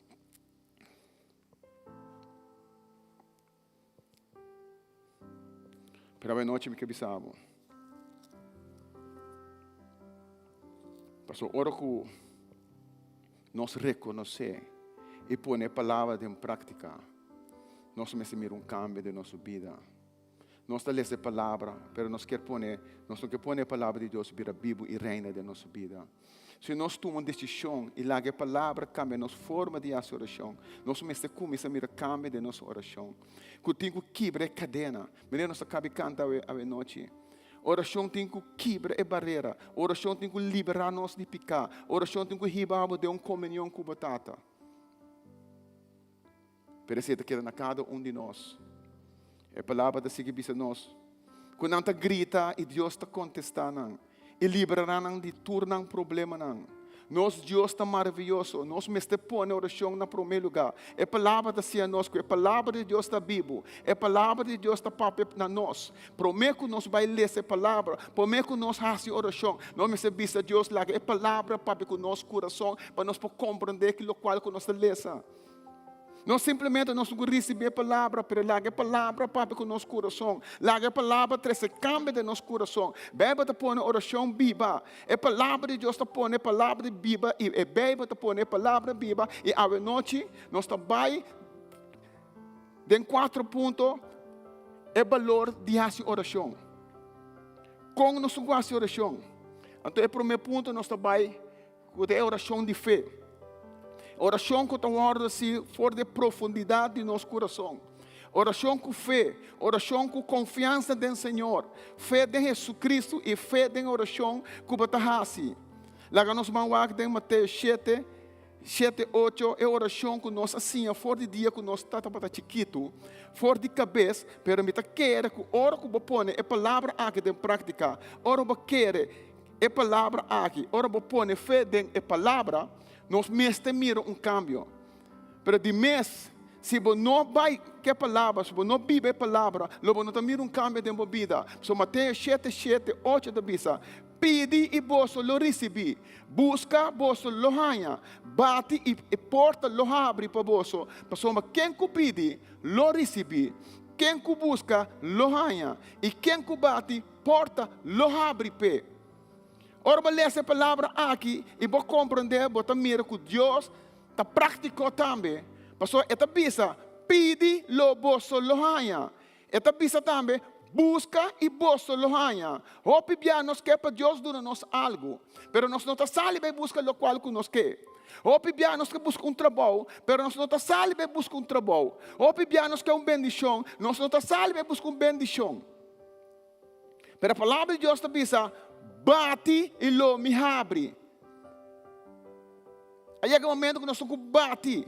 Pero awe nochi mi ke bisa bo. Paso ora ku nos rekonosé i pone e palabra den práktika, nos mester mira un kambio den nos bida. Nos ta lesa e palabra, pero nos kier pone, nos no ke pone e palabra di Dios bira bibu i reina den nos bida. Si nos tuma un desishon i laga e Palabra kambia nos forma di hasi orashon, nos mester kuminsá mira kambio den nos orashon. Ku tin ku kibra e kadena. Manera nos a kabi kanta awe awenochi. Orashon tin ku kibra e barera. Orashon tin ku liberá nos di piká. Orashon tin ku hiba bo den un komunion ku bo Tata. Pero esei ta keda na kada un di nos. E palabra ta sigui bisa nos ku nan ta grita i Dios ta kontestá nan i liberará nan di tur nan problemanan. Nos Dios ta maravioso. Nos mester pone orashon na promé lugá. E palabra ta siña nos ku e palabra di Dios ta bibu. E palabra di Dios ta papia na nos. Promé ku nos bai lesa e palabra, promé ku nos hasi orashon, nos mester bisa Dios laga e palabra papia ku nos kurason pa nos por komprondé ki lokual ku nos ta lesa. No simplemente nos ku risibí e palabra, pero laga e palabra papia ku nos kurason. Laga e palabra trese kambio den nos kurason. Beibel ta pone orashon biba. E palabra di Dios ta pone e palabra di biba i e Beibel ta pone e palabra biba. I awe nochi nos ta bai den kuatro punto e balor di hasi orashon. Kon nos ku hasi orashon? Anto e promé punto nos ta bai Ku ta e orashon di fe. Orashon ku ta wòrdu hasi for di e profundidat di nos kurason. Orashon ku fe, orashon ku konfiansa den Señor, fe den Jesucristo i fe den orashon ku bo ta hasi. Laga nos ban wak den Mateo shete, shete, ocho, e orashon ku nos a siña for di dia ku nos ta tabata chikitu, for di kabes, pero mi ta kere ku ora ku bo pone e palabra aki den práktika, ora bo kere e palabra aki, ora bo pone fe den e palabra, nos mester mira un kambio. Pero di mes, si bo no bai ku e palabra, si bo no biba e palabra, lo bo no ta mira un kambio den bo bida. Pasobra Mateo shete, shete, ocho ta bisa, Pidi i boso lo risibí, buska, boso lo haña, bati i e porta lo habri pa boso. Pasobra ken ku pidi, lo risibí, ken ku buska, lo haña, i ken ku bati, porta lo habri p'e. Ora bo lesa e palabra aki i bo komprendé, bo ta mira ku Dios ta práktiko tambe, pasobra e ta bisa, Pidi, lo boso lo haña. E ta bisa tambe, Buska i boso lo haña. Hopi bia nos ke pa Dios duna nos algu, pero nos no ta sali bai buska lokual ku nos ke. Hopi bia nos ke buska un trabou, pero nos no ta sali bai buska un trabou. Hopi bia nos ke un bendishon, nos no ta sali bai buska un bendishon. Pero e palabra di Dios ta bisa, Bati i lo mi habri. A yega un momento ku nos tin ku bati.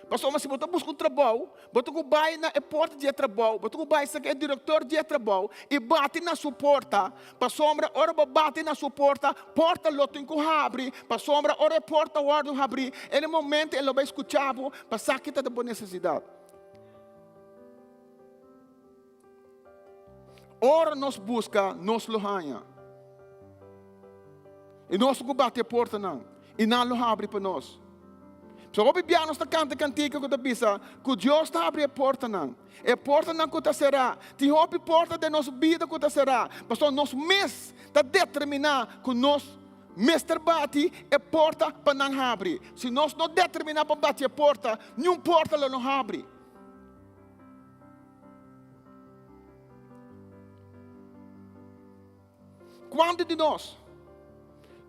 Pasobra si bo ta buska un trabou, bo tin ku bai na e porta di e trabou, bo tin ku bai serka e direktor di e trabou i bati na su porta. Pasobra ora bo bati na su porta, porta lo tin ku habri. Pasobra ora e porta wòrdu habrí, e momento e lo bai skucha bo pa sa ki ta bo nesesidat. Ora nos buska, nos lo haña. I nos ku bati e portanan, i nan lo habri pa nos. So hopi bia nos ta kanta kantika ku ta bisa ku Dios ta habri e portanan. E portanan ku ta será. Tin hopi porta den nos bida ku ta será. Pasobra nos mes ta determiná ku nos mester bati e porta pa nan habri. Si nos no determiná pa bati e porta, niun porta lo no habri. Kuantu di nos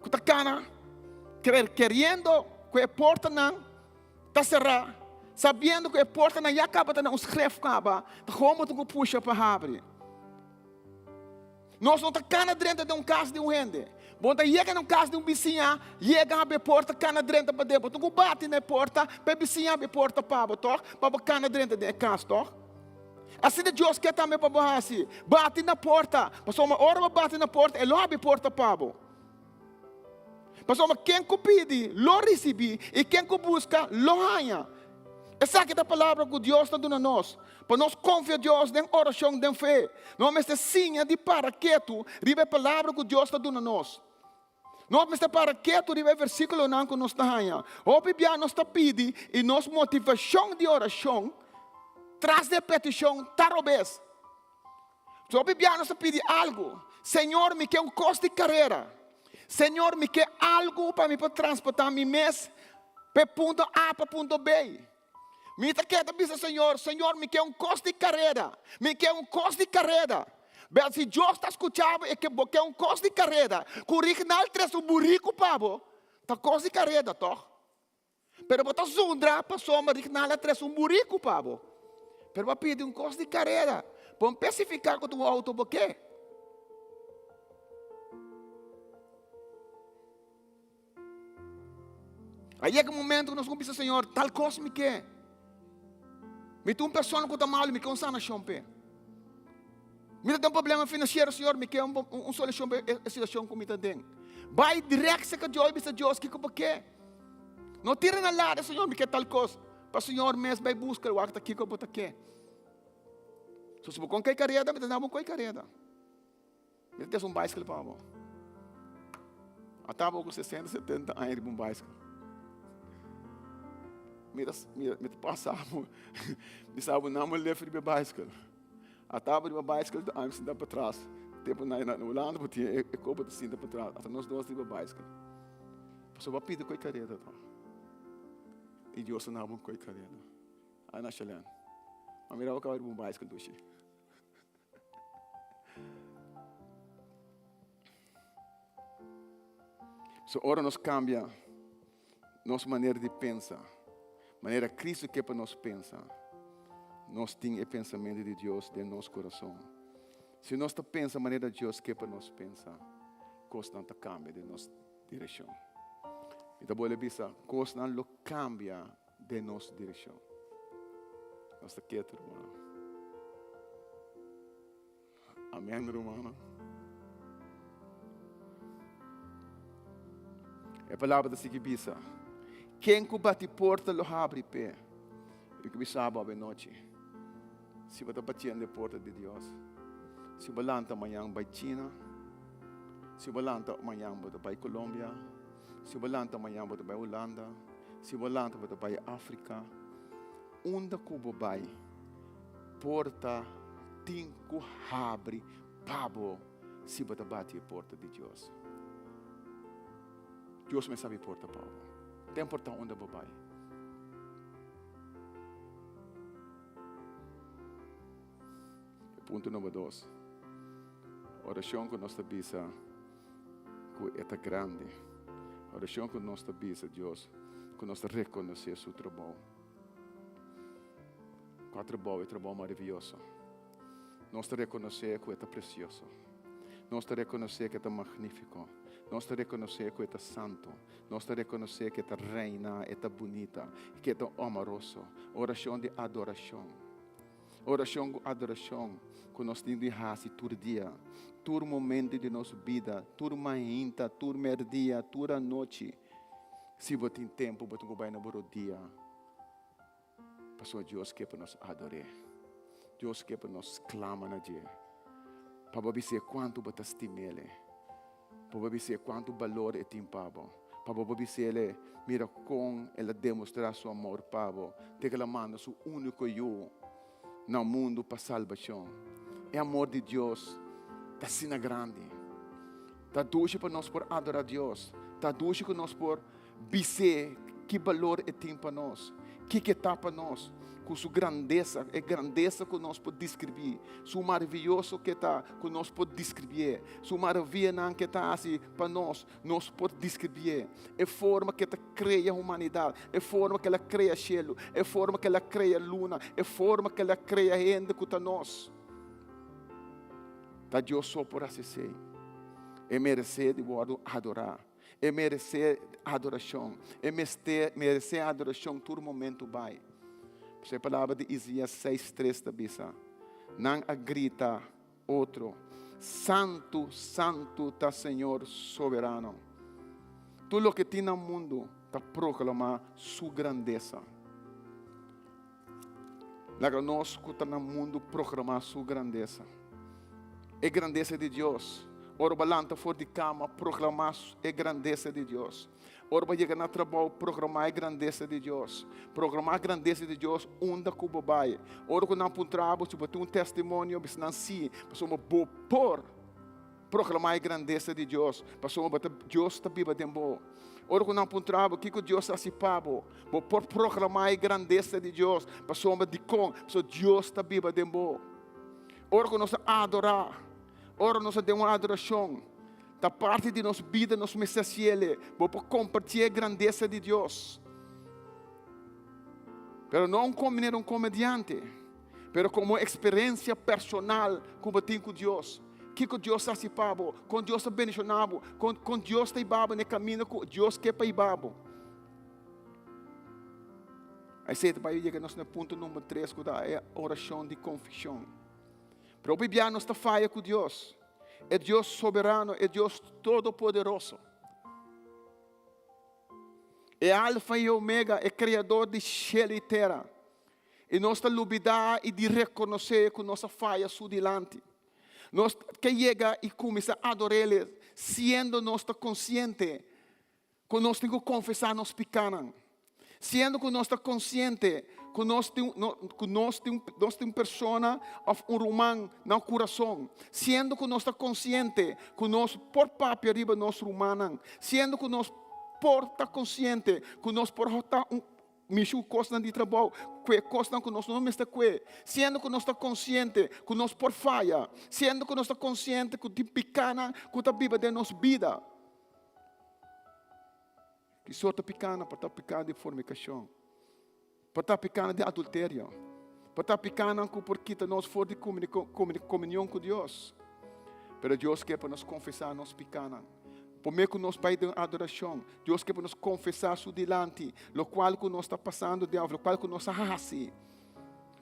ku ta kana keriendo ku e portanan ta será, sabiendo ku e portanan ya kaba ta na un skref kaba, ta gewoon bo tin ku pusha pa habri? Nos no ta kana drenta den un kas di un hende. Bo ta yega na un kas di un bisiña, yega habri e porta, kana drenta paden. Bo tin ku bati na e porta pa e bisiña habri e porta pa bo, tòg? Pa bo kana drenta den e kas, tòg? Asina Dios ke tambe pa bo hasi. Bati na porta, pasobra ora bo bati na porta, e lo habri porta pa bo. Pasobra ken ku pidi, lo risibí, i ken ku buska, lo haña. Esaki ta palabra ku Dios ta duna nos, pa nos konfia Dios den orashon den fe. Nos mester siña di para ketu riba e palabra ku Dios ta duna nos. Nos mester para ketu riba e versíkulonan ku nos ta haña. Hopi bia nos ta pidi i nos motivashon di orashon tras di e petishon ta robes. Hopi bia nos ta pidi algu, Señor, mi ke un kos di karera. Señor, mi ke algu pa mi por transportá mi mes pa e punto A pa punto B. Mi ta keda bisa Señor, Señor, mi ke un kos di karera. Mi ke un kos di karera. Bel, si Dios ta skucha bo e ke bo ke un kos di karera, ku Rignal trese un buriku pa bo, ta kos di kareda, tòg? Pero bo ta zundra pasobra Rignal a trese un buriku pa bo. Pero bo a pidi un kos di karera. Bo no spesifiká ku ta un outo bo ke. A yega un momento ku nos ku bisa Señor, tal kos mi ke. Mi ta un persona ku ta malu, mi ke un sanashon p'e. Mi ta den un problema finansiero, Señor, mi ke un solushon pa e situashon ku mi ta den. Bai dirèkt serka Dios i bisa Dios kiko bo ke. No tira na lada, Señor, mi ke tal kos. Pa Señor mes bai buska i wak ta kiko bo ta ke. So si bo kon kei kareda, mi ta dabo un koi kareda. Mi ta tesa un baiskel pa bo. Ata bo ku sesenta, setenta aña riba un baiskel. Mi ta, mi, mi ta pasa bo, mi sa bo nan bo lef riba e baiskel. Ata bo riba baiskel, ta ami sinta patras. Tempu na na Hulanda bo tin e kopo ta sinta patras. Ata nos dos riba baiskel. Pasobra bo a pidi koi kareda to. I Dios a nabo un koi kareda. Ana Shalene. Ma mira bo kaba riba un baiskel dushi. So ora nos kambia nos manera di pensa, manera Cristo ke pa nos pensa, Nos tin e pensamentu di Dios den nos kurason. Si nos ta pensa manera Dios ke pa nos pensa, kosnan ta kambia den nos direkshon. Mi ta bolbe bisa, kosnan lo kambia den nos direkshon. Nos ta ketu, rumannan. Amen, rumannan. E palabra ta sigui bisa, Ken ku bati porta lo habri p'e. I ku bisa bo abenochi, si bo ta batiendo e porta di Dios, si bo lanta mañan bai China, si bo lanta mañan bo ta bai Colombia, si bo lanta mañan bo ta bai Hulanda, si bo lanta bo ta bai Afrika, unda ku bo bai, Porta tin ku habri pa bo si bo ta bati e porta di Dios. Dios mes habri porta pa bo. Ta importa unda bo bai. E punto number dos. Orashon ku nos ta bisa ku e ta grandi. Orashon ku nos ta bisa Dios ku nos ta rekonosé su trabou. Kua trabou, e trabou maravioso. Nos ta rekonosé ku e ta presioso. Nos ta rekonosé ku e ta magnífiko. Nos ta rekonosé ku e ta santu. Nos ta rekonosé ku e ta reina, e ta bunita, ku e ta amoroso. Orashon di adorashon. Orashon ku adorashon ku nos tin di hasi tur dia, tur momento di nos bida, tur mainta, tur mèrdia, tur anochi. Si bo tin tempu, bo tin ku bai na bo rodia. Pasobra Dios ke pa nos ador'é. Dios ke pa nos klama na dje. Pa bo bis'é kuantu bo ta stim'el. Pa bo bis'é kuantu balor e tin pa bo. Pa bo por bis'el, mira kon el a demostrá su amor pa bo, te ku el a manda su úniko Yu na mundu pa salbashon. E amor di Dios ta asina grandi. Ta dushi pa nos por adorá Dios. Ta dushi ku nos por Bis'é ki balor e tin pa nos, kiko e ta pa nos, ku su grandesa, e grandesa ku nos por deskribí, su maravioso ku e ta, ku nos por deskribié, su maravianan ku e ta hasi pa nos, nos por deskribié, e forma ku e ta krea humanidat, e forma ku el a krea shelu, e forma ku el a krea luna, e forma ku el a krea hende ku ta nos. Ta Dios so por hasi esei. E meresé di wòrdu adorá. E meresé adorashon. E mester meresé adorashon tur momentu bai. Pasobra e palabra di Isaías 6:3 ta bisa, Nan a grita otro, Santu, santu ta Señor Soberano. Tur loke tin na mundu ta proklamá Su grandesa. Laga nos ku ta na mundu proklamá Su grandesa. E grandesa di Dios. Ora bo a lanta for di kama, proklamá e grandesa di Dios. Ora bo a yega na trabou, proklamá e grandesa di Dios. Proklamá e grandesa di Dios unda ku bo bai. Ora ku nan puntra bo si bo tin un testimonio, bisa nan sí, pasobra bo por. Proklamá e grandesa di Dios, pasobra bo ta, Dios ta biba den bo. Ora ku nan puntra bo kiko Dios a hasi pa bo, bo por proklamá e grandesa di Dios, pasobra dikon? Pasobra Dios ta biba den bo. Ora ku nos ta adorá, ora nos ta den un adorashon, ta parti di nos bida, nos mester hasiel. Bo por kompartí e grandesa di Dios, pero no un manera un komediante, pero komo eksperensia personal ku bo tin ku Dios. Kiko Dios a hasi pa bo? Kon Dios a bendishoná bo? Kon, kon Dios ta hiba bo na e kaminda ku Dios ke pa hiba bo? Esei ta bai yega nos na punto number tres ku ta e orashon di konfishon. Pero hopi bia nos ta faya ku Dios. E Dios soberano, e Dios todopoderoso. E Alfa i Omega, e kreador di shelu i tera. I nos ta lubidá i di rekonosé ku nos a faya su dilanti. Nos ke yega i kuminsá ador'El siendo nos ta konsiente ku nos tin ku konfesá nos pikánan. Siendo ku nos ta konsiente ku nos tin ku nos tin nos tin un persona òf un ruman na kurason. Siendo ku nos ta konsiente ku nos por papia riba nos rumannan. Siendo ku nos por ta konsiente ku nos por ta un Mishi ku kosnan di trabou, kue kosnan ku nos no mester kue, siendo ku nos ta konsiente ku nos por faya, siendo ku nos ta konsiente ku tin pikánan ku ta biba den nos bida. Ki sorto pikánan? Por ta piká di fornikashon, por ta pikánan di adulterio, Por ta pikánan ku por kita nos for di komunion ku Dios. Pero Dios ke pa nos konfesá nos pikánan. Promé ku nos bai den adorashon, Dios ke pa nos konfesá Su dilanti lokual ku nos ta pasando den òf lokual ku nos a hasi.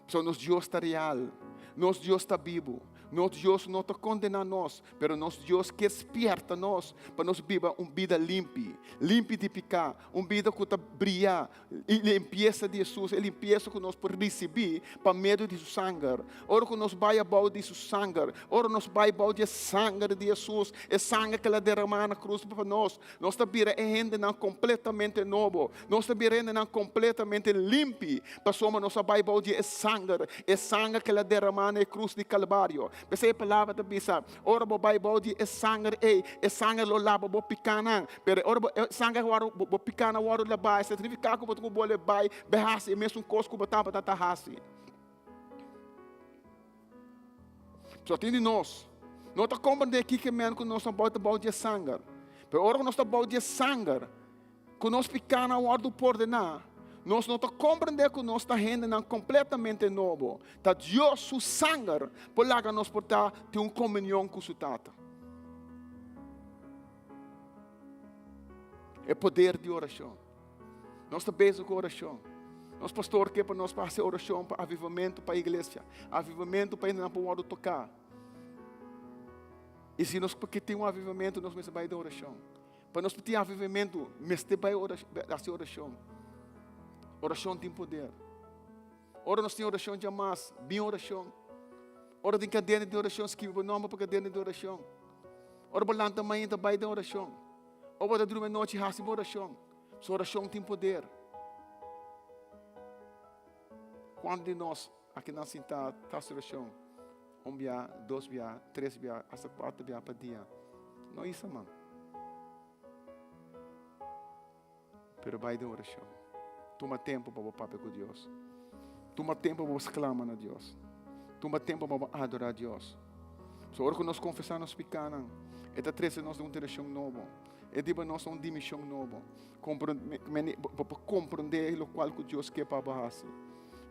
Pasobra nos Dios ta real, nos Dios ta bibu, nos Dios no ta kondená nos, pero nos Dios ke spièrta nos pa nos biba un bida limpi, limpi di piká, un bida ku ta bria e limpiesa di Hesus, e limpiesa ku nos por risibí pa medio di Su sanger. Ora ku nos bai abou di Su sanger, ora nos bai abou di e sanger di Hesus, e sanger ku El a deramá na krus pa nos, nos ta bira e hendenan kompletamente nobo. Nos ta bira hendenan kompletamente limpi, pasobra nos a bai bou di e sanger, e sanger ku El a deramá na e krus di Kalvario. P'esei e palabra ta bisa, ora bo bai bou di e sanger ei, e sanger lo laba bo pikánan. Pero ora bo e sanger wòrdu, bo bo pikánan wòrdu labá, esei ta signifiká ku bo ta ku bolbe bai bai hasi e mesun kos ku bo tabata ta hasi. So tin di nos no ta komprendé kiko men ku nos ta bou ta bou di e sanger. Pero ora ku nos ta bou di e sanger, Ku nos pikánan wòrdu pordoná, nos no ta komprendé ku nos ta hendenan kompletamente nobo. Ta Dios su sanger por laga nos por ta tin un komunion ku su Tata. E poder di orashon. Nos ta bezig ku orashon. Nos pastor ke pa nos pa hasi orashon pa avivamentu pa iglesia, avivamentu pa hendenan por wòrdu toká. I si nos ke tin un avivamentu nos mester bai den orashon. Pa nos tin avivamentu, mester bai hasi orashon. Orashon tin poder. Ora nos tin orashon djamas, bin orashon. Ora tin kadena di orashon, skibi bo nomber pa kadena di orashon. Ora bo lanta mainta, bai den orashon. Ora bo ta drumi anochi, hasi bo orashon. So orashon tin poder. Kuantu di nos akinan sintá ta hasi orashon? Un bia, dos bia, tres bia, hasta kuater bia pa dia. No isa man. Pero bai den orashon. Tuma tempu pa bo papia ku Dios. Tuma tempu pa bo sklama na Dios. Tuma tempu pa bo adorá Dios. So ora ku nos konfesá nos pikánan, e ta trese nos den un direkshon nobo. E diba nos na un dimishon nobo. Bo por komprondé lokual ku Dios ke pa bo hasi.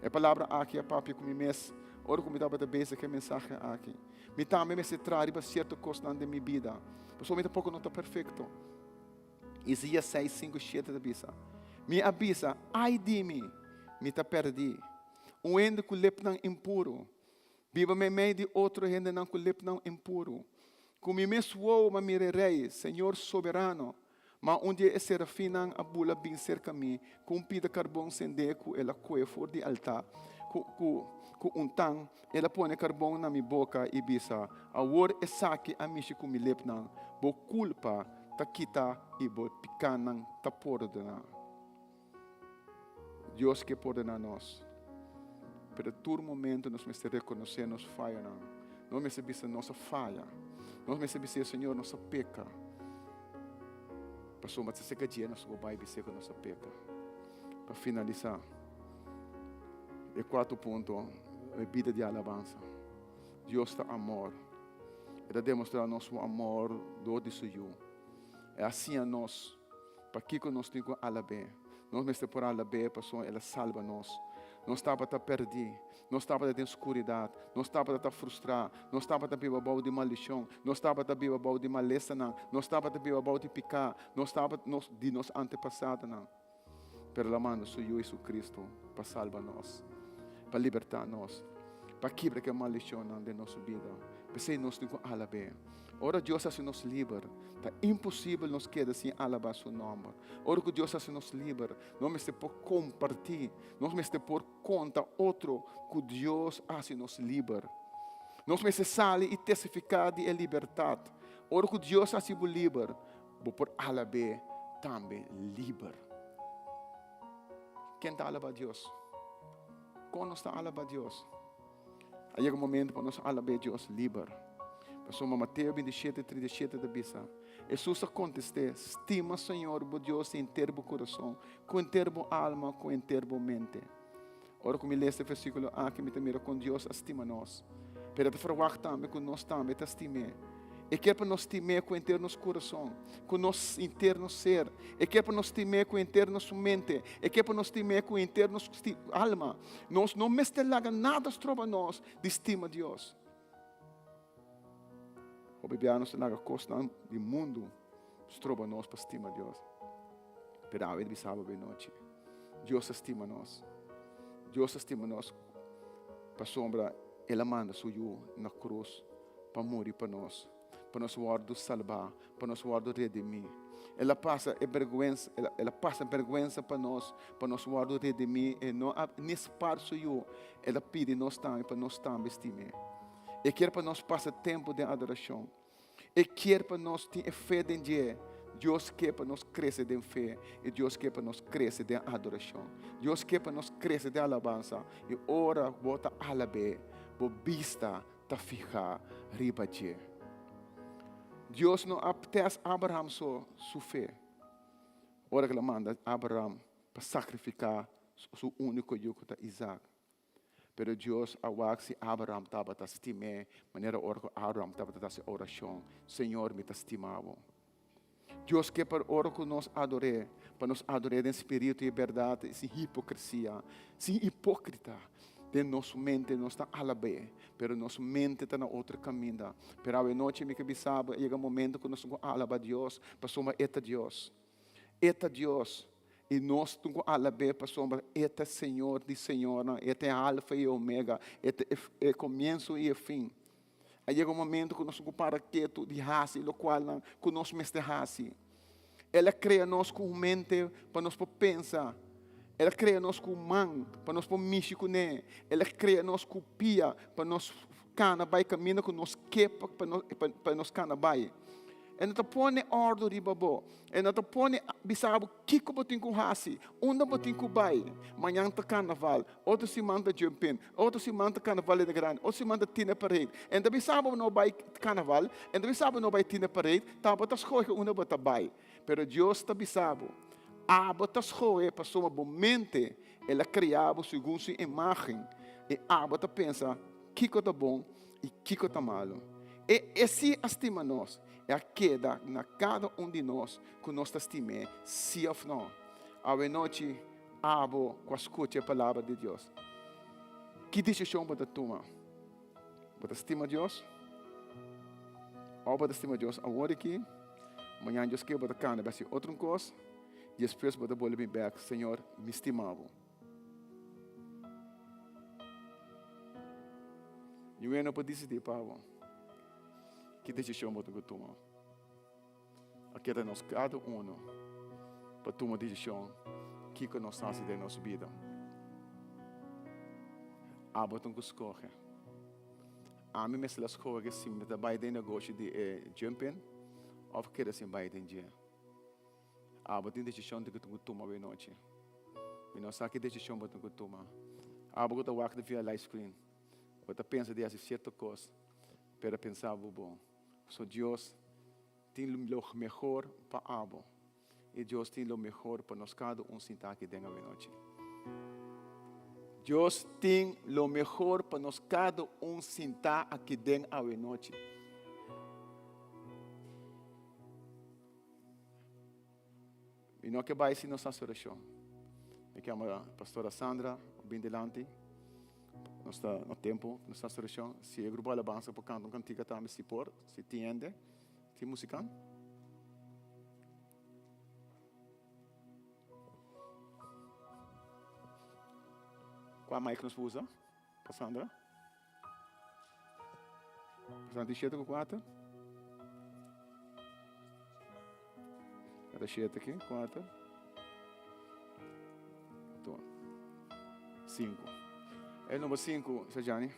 E palabra aki a papia ku mi mes ora ku mi tabata bezig ku e mensahe aki. Mi tambe mester traha riba sierto kosnan den mi bida, pasobra mi tampoko no ta perfekto. Isaías seis, sinku, shete ta bisa, Mi a bisa, Ai di mi! Mi ta pèrdí! Un hende ku lepnan impuru, biba meimei di otro hendenan ku lepnan impuru. Ku mi mes wowo mi a mira e Rei, Señor Soberano. Ma un dia e serafinnan a bula bin serka mi ku un pida karbon sendé ku el a kohe for di altá. Ku, ku, ku un tan, el a pone karbon na mi boka i bisa, Awor esaki a mishi ku mi lepnan, bo kulpa ta kita i bo pikánan ta pordoná. Dios ke pordoná nos, pero tur momento nos mester rekonosé nos fayonan. Nos mester bisa nos a faya. Nos mester bisa, Señor, nos a peka. Pasobra ta serka dje nos por bai bis'é ku nos a peka. Pa finalisá, e kuarto punto, e bida di alabansa. Dios ta amor. E ta demostrá nos su amor dor di su Yu. E a siña nos pakiko nos tin ku alab'é. Nos mester por alab'é pasobra el a salba nos. Nos tabata pèrdí. Nos tabata den skuridat. Nos tabata ta frustrá. Nos tabata biba bou di maldishon. Nos tabata biba bou di malesanan. Nos tabata biba bou di piká. Nos tabata nos di nos antepasadonan. Pero el a manda su Yu Jesucristo pa salba nos, pa libertá nos, pa kibra ke maldishonnan den nos bida. P'esei nos tin ku alab'é. Ora Dios hasi nos liber, ta imposibel nos keda sin alabá su nòmber. Ora ku Dios hasi nos liber, nos mester por kompartí, nos mester por konta otro ku Dios a hasi nos liber. Nos mester sali i testifiká di e libertat. Ora ku Dios hasi bo liber, bo por alab'é tambe liber. Ken ta alabá Dios? Kon nos ta alabá Dios? A yega un momento pa nos alab'é Dios liber. Pasobra Mateo 27, 37 ta bisa, Hesus a kontest'é, Stima Señor bo Dios di henter bo kurason, ku henter bo alma, ku henter bo mente. Ora ku mi lesa e versíkulo aki, mi ta mira kon Dios a stima nos. Pero e ta ferwagt tambe ku nos tambe ta stim'é. E kier pa nos stim'é ku henter nos kurason, ku nos henter nos ser. E kier pa nos stim'é ku henter nos mente. E kier pa nos stim'é ku henter nos alma. Nos no mester laga nada stroba nos di stima Dios. Hopi bia nos ta laga kosnan di mundu stroba nos pa stima Dios. Pero awe di bisa bo nochi, Dios ta stima nos. Dios ta stima nos pasobra El a manda su Yu na krus pa muri pa nos, pa nos wòrdu salbá, pa nos wòrdu redimí. El a pasa e bèrgwensa, el a pasa bèrgwensa pa nos, pa nos wòrdu redimí. E no a ni spar su Yu, el a pidi nos tambe pa nos tambe stim'é. E kier pa nos pasa tempu den adorashon. E kier pa nos tin e fe den dje. Dios ke pa nos krese den fe i Dios ke pa nos krese den adorashon. Dios ke pa nos krese den alabansa i ora bo ta alab'é, bo bista ta fihá riba dje. Dios no a tèst Abraham so su fe ora ku el a manda Abraham pa sakrifiká su úniko yu ku ta Isaac. Pero Dios a wak si Abraham tabata stim'é manera ora ku Abraham tabata ta hasi orashon, Señor, mi ta stima bo. Dios ke pa ora ku nos ador'é, pa nos ador'é den spiritu i bèrdat i sin hipokresia, sin hipókrita. Den nos mente nos ta alab'é, pero nos mente ta na otro kaminda. Pero awe nochi mi ke bisa bo, a yega momento ku nos tin ku alaba Dios pasobra e ta Dios. E ta Dios, i nos tin ku alab'é pasobra e ta Señor di señornan, e ta e Alfa i e Omega, e ta e komienso i e fin. A yega un momento ku nos tin ku para ketu di hasi lokualnan ku nos mester hasi. El a krea nos ku un mente pa nos por pensa. El a krea nos ku man pa nos por mishi kuné. El a krea nos ku pia pa nos kana bai kaminda ku nos ke pa nos kana bai. E no ta pone òrdu riba bo. E no ta pone bisa bo kiko bo tin ku hasi, unda bo tin ku bai. Mañan ta karnaval, otro siman ta jumpin, otro siman ta karnaval di grandi, otro siman ta Tina Parade. E no ta bisa bo no bai karnaval, e no ta bisa bo no bai Tina Parade, ta bo ta skohe unda bo ta bai. Pero Dios ta bisa bo, abo ta skohe pasobra bo mente el a krea bo segun su imagen i abo ta pensa kiko ta bon i kiko ta malu. E e sí a stima nos, e a keda na kada un di nos ku nos ta stim'é, sí òf nò. Awenochi abo ku a skucha e Palabra di Dios, ki desishon bo ta tuma? Bo ta stima Dios? Òf bo ta stima Dios awor aki, mañan Dios ke bo ta kanda bai hasi otro kos, despues bo ta bolbe bin bèk, Señor, mi stima bo. Niun no por disidí pa bo ki desishon bo tin ku tuma. A keda nos kada uno pa tuma desishon kiko nos hasi den nos bida. Abo tin ku skohe. Ami mester a skohe si mi ta bai den negoshi di e jumping òf keda sin bai den dje. Abo tin desishon tin ku tuma awe nochi. Mi no sa ki desishon bo tin ku tuma. Abo ku ta wak di via live screen, bo ta pensa di hasi sierto kos, pero pensa bo bon. So Dios tin lo mehor pa abo i Dios tin lo mehor pa nos kada un sinta aki den awe nochi. Dios tin lo mehor pa nos kada un sinta aki den awe nochi. Mi no ke bai sin nos hasi orashon. Mi ke yama Pastora Sandra bin dilanti. Nos ta na tempu nos hasi orashon. Si e grupo alabansa por kanta un kantika tambe si por, si tin hende, tin musikant. Kua mic nos por usa, pa Sandra? Sandra tin shete ku kuater? Ata shete aki, kuater. Dos. Sinku. E number sinku, Sajani.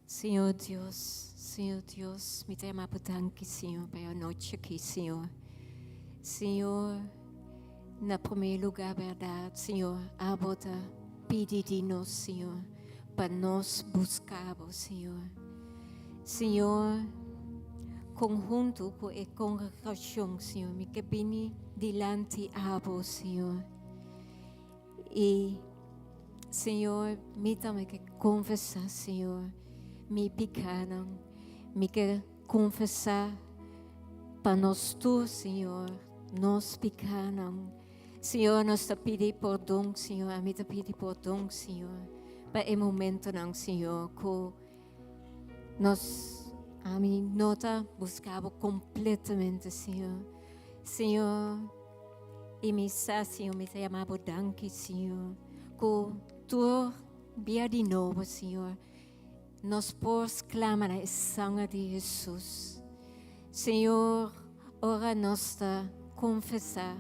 Señor Dios, Señor Dios, mi ta yama bo danki, Señor, pa e anochi aki, Señor. Señor, na promé lugar, berdad, Señor, abo ta pidi di nos, Señor. pa nos buska Bo, Señor. Señor, konhunto ku e kongregashon, Señor, mi ke bini dilanti Abo, Señor. I, Señor, mi tambe ke konfesá, Señor, mi pikánan. Mi ke konfesá pa nos tur, Señor, nos pikánan. Señor, nos ta pidi pordon, Señor. Ami ta pidi pordon, Señor, pa e momentonan, Señor, ku nos, ami no ta buska Bo kompletamente, Señor. Señor, i mi sa, Señor, mi ta yama Bo danki, Señor, ku tur bia di nobo, Señor, nos por sklama na e sanger di Hesus. Señor, ora nos ta konfesá,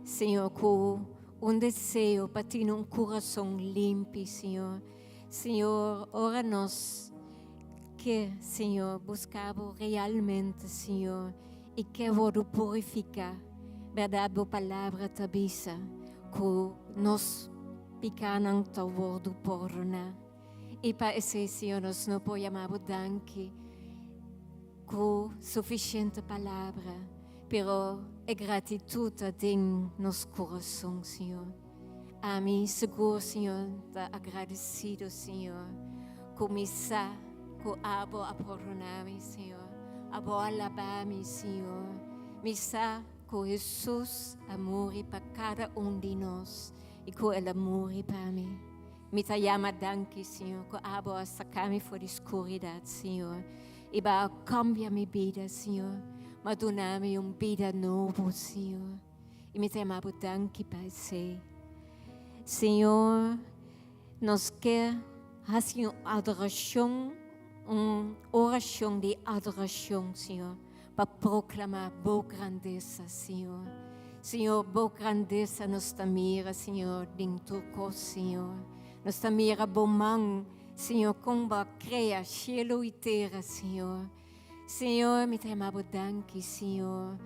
Señor, ku un deseo pa tin un kurason limpi, Señor. Señor, ora nos ke, Señor, buska Bo realmente, Señor, i ke wòrdu purifiká. Bèrdat Bo Palabra ta bisa ku nos pikánan ta wòrdu pordoná. I pa esei, Señor, nos no por yama Bo danki ku sufisiente palabra, pero e gratitut ta den nos kurason, Señor. Ami sigur, Señor, ta agradesido, Señor, ku mi sa ku Abo a pordoná mi, Señor. Abo a laba mi, Señor. Mi sa ku Hesus a muri pa kada un di nos i ku El a muri pa mi. Mi ta yama danki, Señor, ku Abo a saka mi for di skuridat, Señor, i bo a kambia mi bida, Señor. Bo a duna mi un bida nobo, Señor. I mi ta yama Bo danki pa esei. Señor, nos ke hasi un adorashon, un orashon di adorashon, Señor, pa proklamá Bo grandesa, Señor. Señor, Bo grandesa nos ta mira, Señor, den tur kos, Señor. Nos ta mira Bo man, Señor, kon Bo a krea shelu i tera, Señor. Señor, mi ta yama Bo danki, Señor,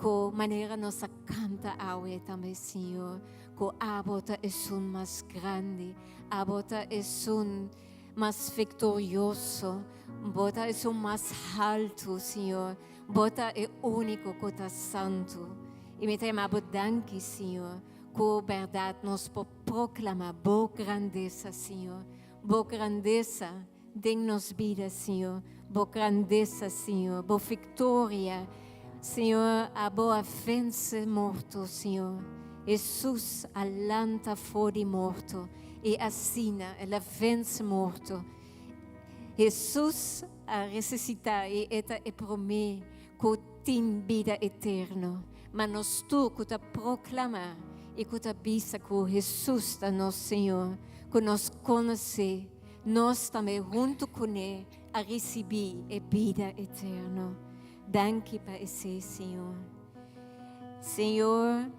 ku manera nos a kanta awe tambe, Señor, ku Abo ta esun mas grandi, Abo ta esun mas viktorioso, Bo ta esun mas haltu, Señor, Bo ta e úniko ku ta santu. I mi ta yama Bo danki, Señor, ku bèrdat nos por proklamá Bo grandesa, Señor, Bo grandesa den nos bida, Señor, Bo grandesa, Señor, Bo viktoria, Señor, Abo a vense morto, Señor. Hesus a lanta for di morto i asina el a vense morto. Hesus a resusitá i e ta e promé ku tin bida eterno. Ma nos tur ku ta proklamá i ku ta bisa ku Hesus ta nos Señor, ku nos konosé, nos tambe huntu kuné a risibí e bida eterno. Danki pa esei, Señor. Señor,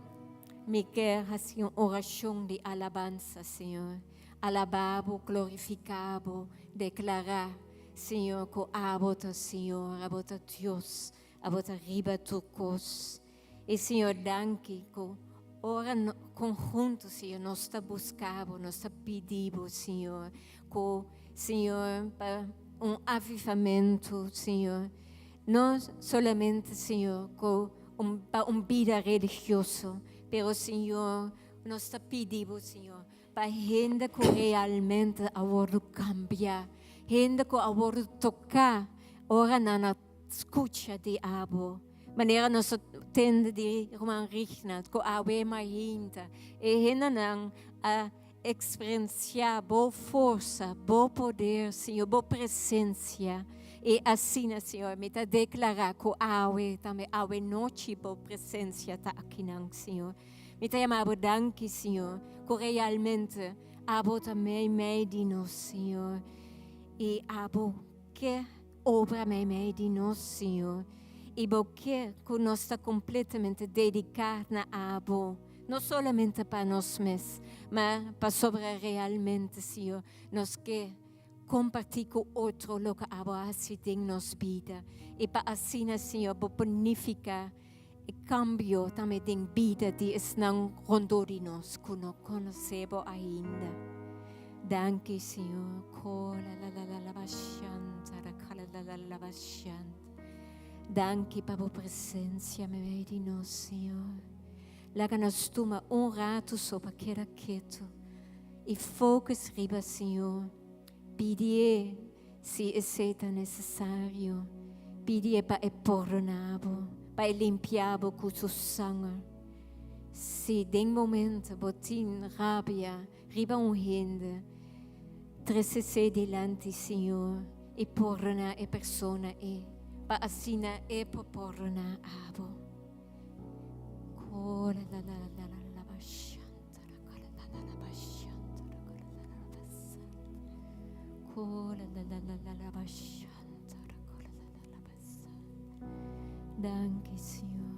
mi ke hasi un orashon di alabansa, Señor. Alabá Bo, glorifiká Bo, deklará, Señor, ku Abo ta Señor, Abo ta Dios, Abo ta riba tur kos. I Señor, danki ku ora konhunto, Señor, nos ta buska Bo, nos ta pidi Bo, Señor, ku, Señor, pa un avivamentu, Señor, no solamente, Señor, ku un, pa un bida religioso, pero, Señor, nos ta pidi Bo, Señor, pa hende ku realmente a wòrdu kambiá, hende ku a wòrdu toká ora nan a skucha di abo. Manera nos a tende di ruman Rignald ku awe mainta e hendenan a eksperensiá bo forsa, bo poder, Señor, bo presensia. I asina, Señor, mi ta deklará ku awe tambe, awe nochi bo presensia ta akinan, Señor. Mi ta yama bo danki, Señor, ku realmente abo ta meimei di nos, Señor. I abo ke obra meimei di nos, Señor. I bo ke ku nos ta kompletamente dediká na abo, no solamente pa nos mes, ma pasobra realmente, Señor, nos ke kompartí ku otro loke abo a hasi den nos bida. I pa asina, Señor, bo por nifiká E kambio tambe den bida di esnan rondó di nos ku no konosé bo ainda. Danki, Señor. Kola la la la la bashanta, ra kala la la la bashanta. Danki pa bo presensia meimei di nos, Señor. Laga nos tuma un ratu so pa keda ketu i focus riba Señor. Pidié si esei ta nesesario. Pidié pa e pordoná bo, pa e limpiá bo ku su sanger. Si den momento bo tin rabia riba un hende, trese esei dilanti Señor i pordoná e persona ei, pa asina e por pordoná abo. Danki, Señor.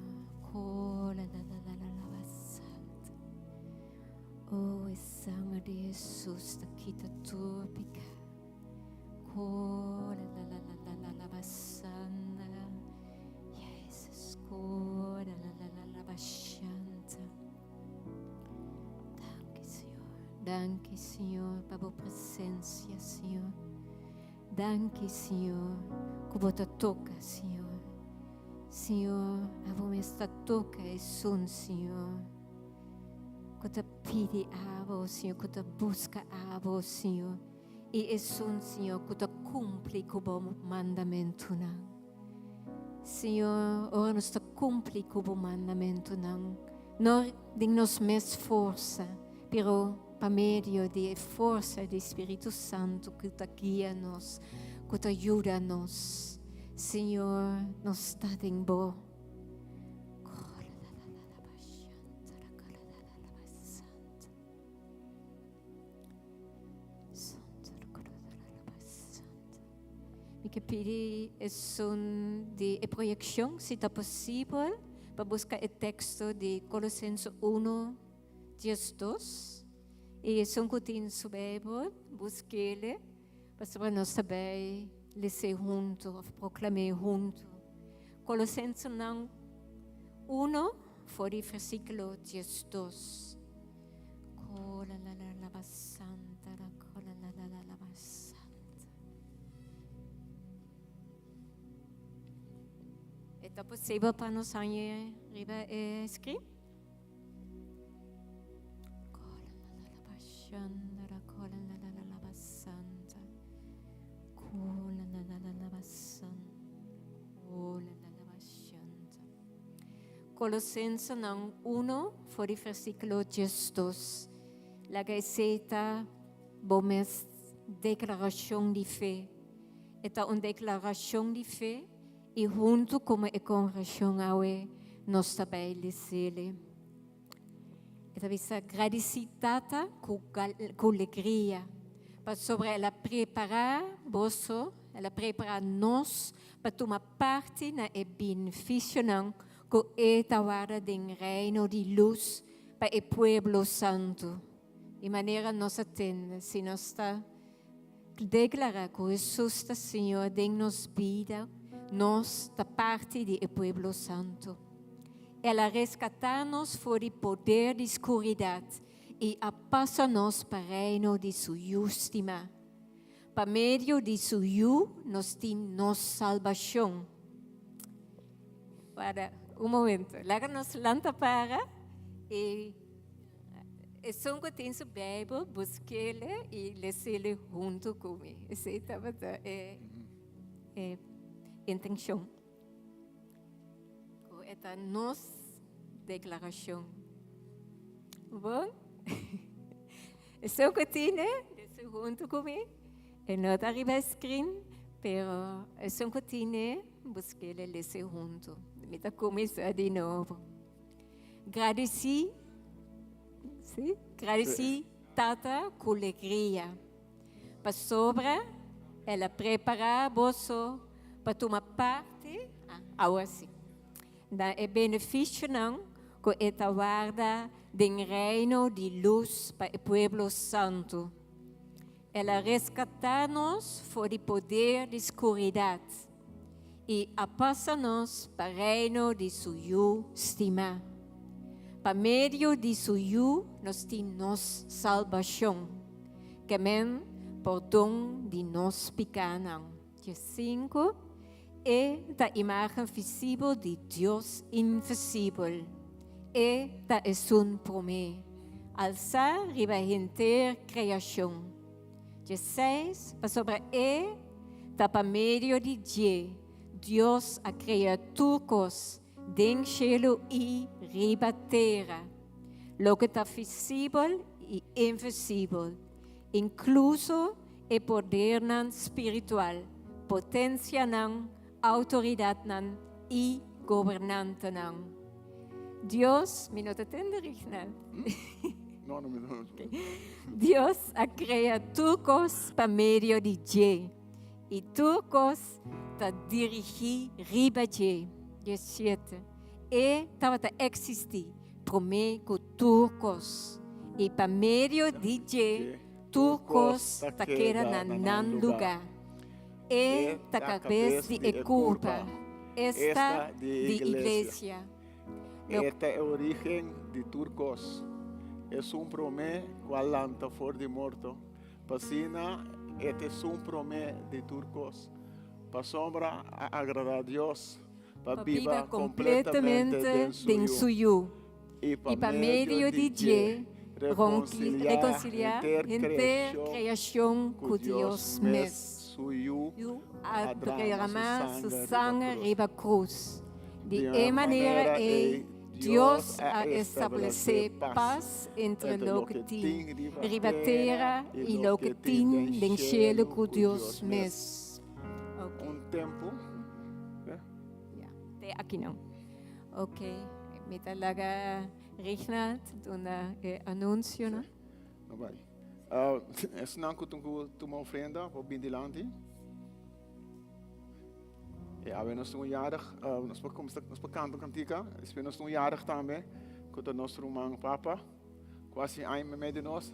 Oh, e sanger di Jesus ta kita tur piká. Jesus, Danki, Señor. Danki, Señor, pa bo presensia, Señor. Danki, Señor, ku bo ta toka, Señor. Señor, abo mes ta toka esun, Señor. Ku ta pidi abo, Señor, ku ta buska abo, Señor. I esun, Señor, ku ta kumpli ku bo mandamentunan. Señor, ora nos ta kumpli ku bo mandamentunan, no den nos mes forsa, pero pa medio di e forsa di Spiritu Santu ku ta guia nos, ku ta yuda nos. Señor, nos ta den bo. Mi ke pidi esun di e proyekshon, si ta posibel, pa buska e teksto di Kolosense 1, 12. I esun ku tin su Beibel, busk'ele, pasobra nos ta bai les'é huntu òf proklam'é huntu. Kolosensenan 1, for di versíkulo 12. E ta posibel pa nos haña riba e screen? Kolosensenan uno for di versíkulo 12. Laga esei ta bo mes deklarashon di fe. E ta un deklarashon di fe i huntu komo e kongregashon awe nos ta bai lesele. E ta bisa, Gradisí Tata ku ku legria, pasobra el a prepará boso, el a prepará nos pa tuma parti na e benefisionan ku e ta warda den Reino di lus pa e pueblo santu. Di manera nos a tende, si nos ta deklará ku Hesus ta Señor den nos bida, nos ta parti di e pueblo santu. El a reskatá nos for di poder di skuridat i a pasa nos pa Reino di su Yu stimá. Pa medio di su Yu nos tin nos salbashon. Warda un momento. Laga nos lanta para i esun ku tin su Beibel, busk'ele i les'ele huntu ku mi. Esei tabata e e intenshon. Ku e ta nos deklarashon. Bon? Esun ku tine, lesa huntu ku mi. E no ta riba e screen, pero esun ku tine, busk'el e lesa huntu. Mi ta kuminsá di nobo. Gradisí, sí, gradisí Tata ku legria, pasobra el a prepará boso pa tuma parti, ah, awor sí, na e benefisionan ku e ta warda den Reino di lus pa e pueblo santu. El a reskatá nos for di poder di skuridat i a pasa nos pa Reino di su Yu stimá. Pa medio di su Yu nos tin nos salbashon. Ke men pordon di nos pikánan. 15, E ta imágen visibel di Dios invisibel. E ta esun promé alsá riba henter kreashon. 16, Pasobra e ta pa medio di dje Dios a krea tur kos den shelu i riba tera, loke ta visibel i invisibel, inkluso e podernan spiritual, potensianan, outoridatnan i gobernantenan. Dios, mi no ta tende Rignald. No, no, mi no. Dios a krea tur kos pa medio di dje, i tur kos ta dirigí riba dje. 17, E tabata eksistí promé ku tur kos, i pa medio di dje tur kos ta keda na nan lugá. E ta kabes di e kurpa, esta, di iglesia. E ta e orígen di tur kos. Esun promé ku a lanta for di morto. P'asina e ta esun promé di tur kos. Pasobra a agradá Dios pa biba kompletamente den su Yu, i pa medio di dje rekonsiliá henter kreashon ku Dios mes. Su Yu a derama su sanger riba krus. Di e manera ei, Dios a establesé pas entre loke tin riba tera i loke tin den shelu ku Dios mes. Un tempu. Ya, te akinan. Ok, mi ta laga Rignald duna e anunsionan. No bai. Esnan ku tin ku tuma ofrenda por bin dilanti. E awe nos tin un yarig, nos por kumsa, nos por kanta un kantika, despues nos tin un yarig tambe, ku ta nos ruman papa, ku hasi aña meimei di nos.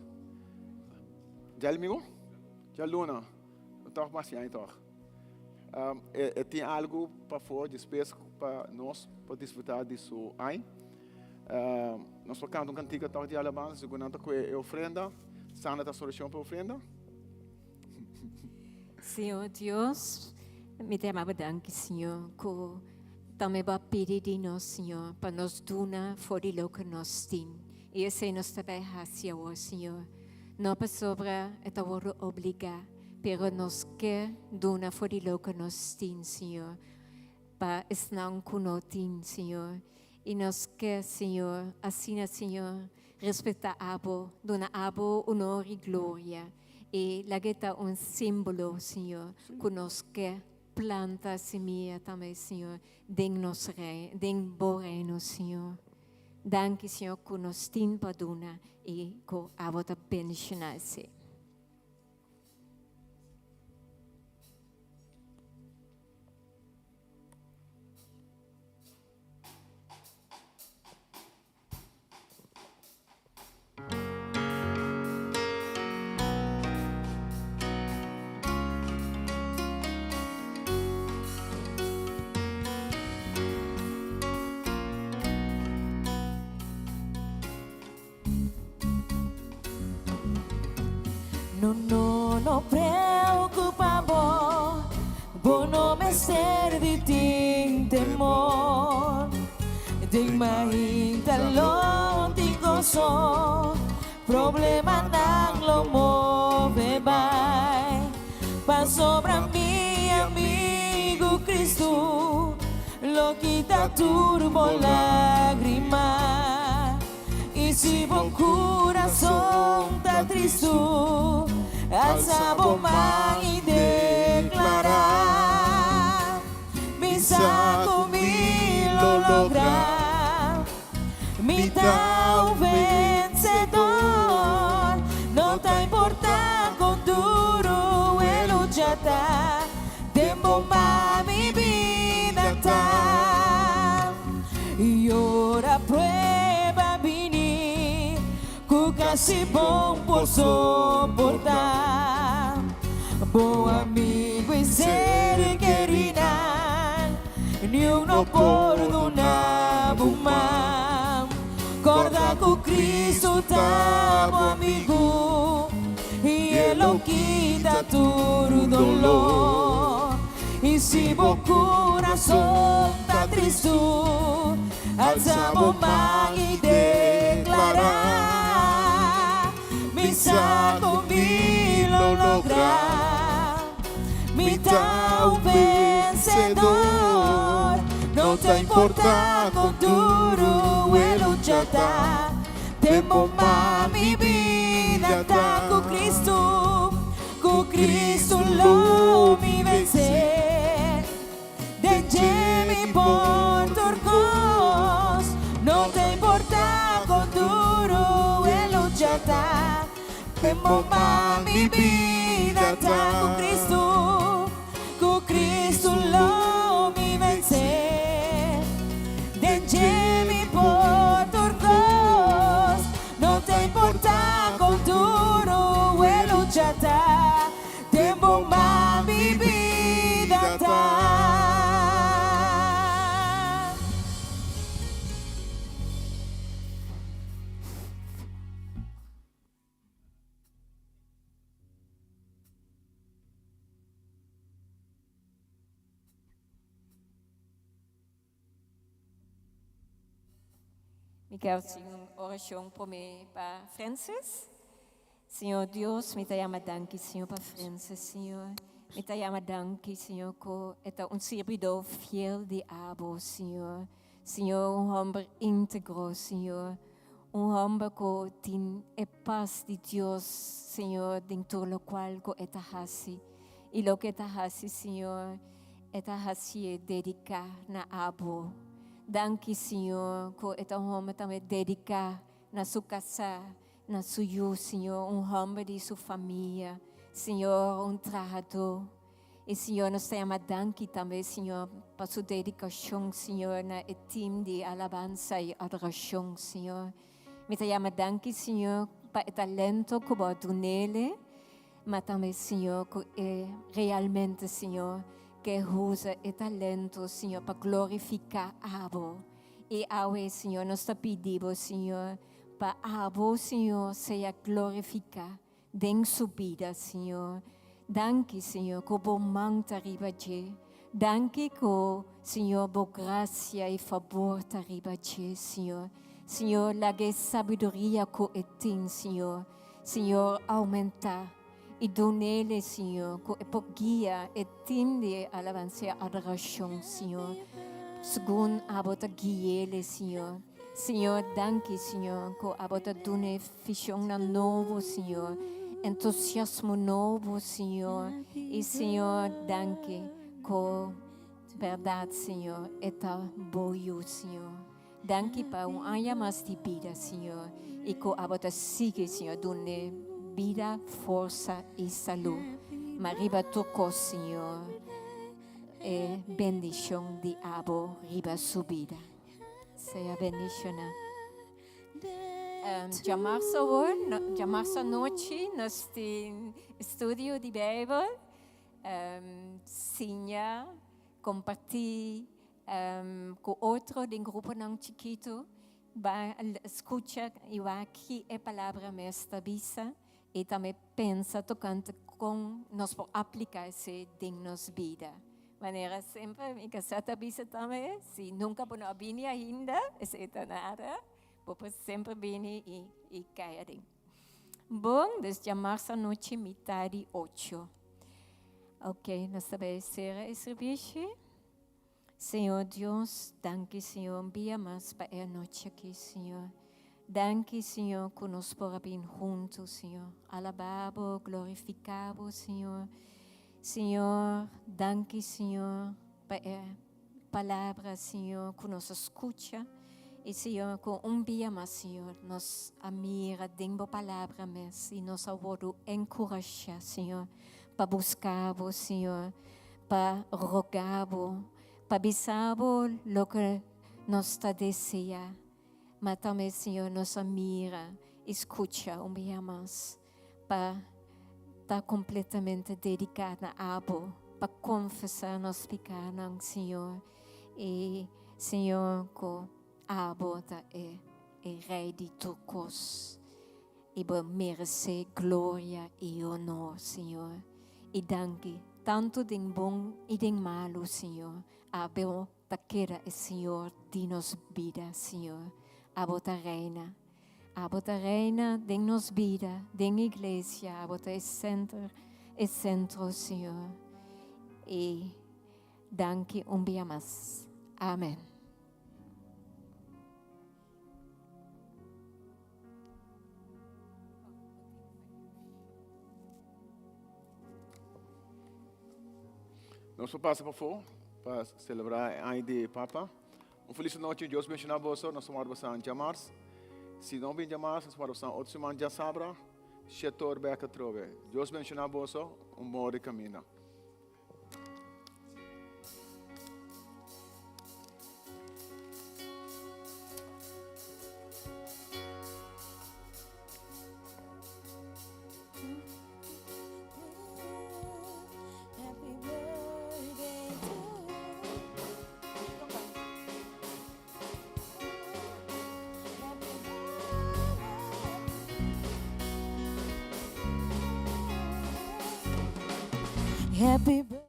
Djalmigu? Djaluna. Tòg mas aña tòg. E tin algu pafó despues pa nos por disfrutá di su aña. Nos por kanta un kantika tòg di alabansa, segun nan ta kue e ofrenda. Sandra ta hasi orashon pa e ofrenda. Señor Dios, mi ta yama bo danki, Señor, ku tambe bo a pidi di nos, Señor, pa nos duna for di loke nos tin. I esei nos ta bai hasi awor, Señor. No pasobra e ta wòrdu obligá, pero nos ke duna for di loke nos tin, Señor, pa esnan ku no tin, Señor. I nos ke, Señor, asina, Señor, respetá Abo, duna Abo honor i gloria. I laga ta un símbolo, Señor, ku nos ke planta simia tambe, Señor, den nos rei, den Bo reino, Señor. Danki, Señor, ku nos tin pa duna i ku Abo ta bendishoná esei. No, no, no preocupa bo, bo no mester di tin temor. Den mainta lo tin gozo, problemanan lo move bai. Pasobra mi amigu Cristo lo kita tur bo lagrima. I si bo kurason ta tristu, alsa bo man i deklará, Mi sa ku mi lo logra, mi ta un vensedor. No ta importá kon duru e lucha ta, den bo man mi bida ta. I ora prueba bini ku kasi bon por soportá, bo amigu i ser kerinan niun no por duna bo man. Kòrda ku Kristu ta bo amigu i. lo kita tur doló. I si bo kurason ta tristu, alsa bo man i deklará, Mi sa ku mi lo logra, mi ta un vensedor. No ta importá kon duru e lucha ta, den bo man mi bida ta ku Kristu. Ku Kristu lo mi vensé, den dje mi por tur kos. No ta importá kon duru e lucha ta, den bo man mi bida ta. Ku Kristu, ku Kristu lo mi vensé, den dje mi por tur kos. No ta importá kon duru e lucha ta, den bo man mi bida ta. Mi ke hasi un orashon promé pa Francis. Señor Dios, mi ta yama danki, Señor, pa Francis, Señor. Mi ta yama danki, Señor, ku e ta un sirbidó fiel di abo, Señor. Señor, un hòmber íntegro, Señor. Un hòmber ku tin e pas di Dios, Señor, den tur lokual ku e ta hasi. I loke e ta hasi, Señor, e ta hasié dediká na abo. Danki, Señor, ku e ta un hòmber tambe dediká na su kasá, na su yu, Señor, un hòmber di su famia, Señor, un trahadó. I, Señor, nos ta yama danki tambe, Señor, pa su dedikashon, Señor, na e tim di alabansa i adorashon, Señor. Mi ta yama danki, Señor, pa e talento ku bo a dun'ele. Ma tambe, Señor, ku e realmente, Señor, ke usa e talento, Señor, pa glorifiká Abo. I awe, Señor, nos ta pidi Bo, Señor, pa Abo, Señor, sea glorifiká den su bida, Señor. Danki, Señor, ku Bo man ta riba dje. Danki ku, Señor, Bo grasia i fabor ta riba dje, Señor. Señor, laga e sabiduria ku e tin, Señor, Señor aumenta y dunele Señor cu e por guia e team di alabanza y adoracion Señor segun abo ta guiele Señor. Señor danki Señor cu abo ta dune visionnan nobo Señor, entusiasmo nobo Señor y Señor danki cu berdad Señor e ta bo yu Señor. Danki pa un aña mas di bida, Señor, y cu abo ta sigui, Señor, dun'e bida, forsa y salud. Ma riba tur cos, Señor, e bendicion di abo riba su bida. Sea bendiciona. Um, djamarzo awor, no, djamarzo anochi, nos tin estudio di Bijbel. Um, siña, comparti, Ku otro den gruponan chikitu ba skucha i wak ki e palabra mes ta bisa i tambe pensa tokante kon nos por aplika esei den nos bida. Manera semper mi kasá ta bisa tambe, si nunka bo no a bini ainda, esei ta nada, bo por semper bini i kai aden. Bon, dus djamarsa anochi mitá di ocho. Ok, nos ta bai sera e sirbishi. Señor Dios, danki Señor un bia mas pa e anochi aki Señor. Danki Señor ku nos por a bin huntu Señor. Alabá Bo, glorifiká Bo Señor. Señor, danki Señor pa e palabra Señor ku nos a skucha. I Señor ku un bia mas Señor nos a mira den Bo palabra mes i nos a wordu enkurashá Señor pa buska Bo Señor. Pa roga bo, pa bisa bo loke nos ta desea. Ma tambe, Señor, nos a mira i skucha un bia mas pa ta kompletamente dediká na abo, pa konfesá nos pikánan, Señor. I, Señor, ku abo ta e, e Rei di tur kos. I bo meresé gloria i honor, Señor. I danki, tantu den bon i den malu, Señor. Abo ta keda e Señor di nos bida, Señor. Abo ta reina. Abo ta reina den nos bida, den iglesia. Abo ta e center, e sentro, Señor. I danki un bia mas. Amen. Nos por pasa pafó pa selebrá e aña di Papa. Un felis nochi, Dios benshoná boso. Nos ta wòrdu basá djamars. Si no bin djamars, nos ta wòrdu basá otro siman djasabra, shetor bèk atrobe. Dios benshoná boso. Un bon ora di kaminda. Happy birthday.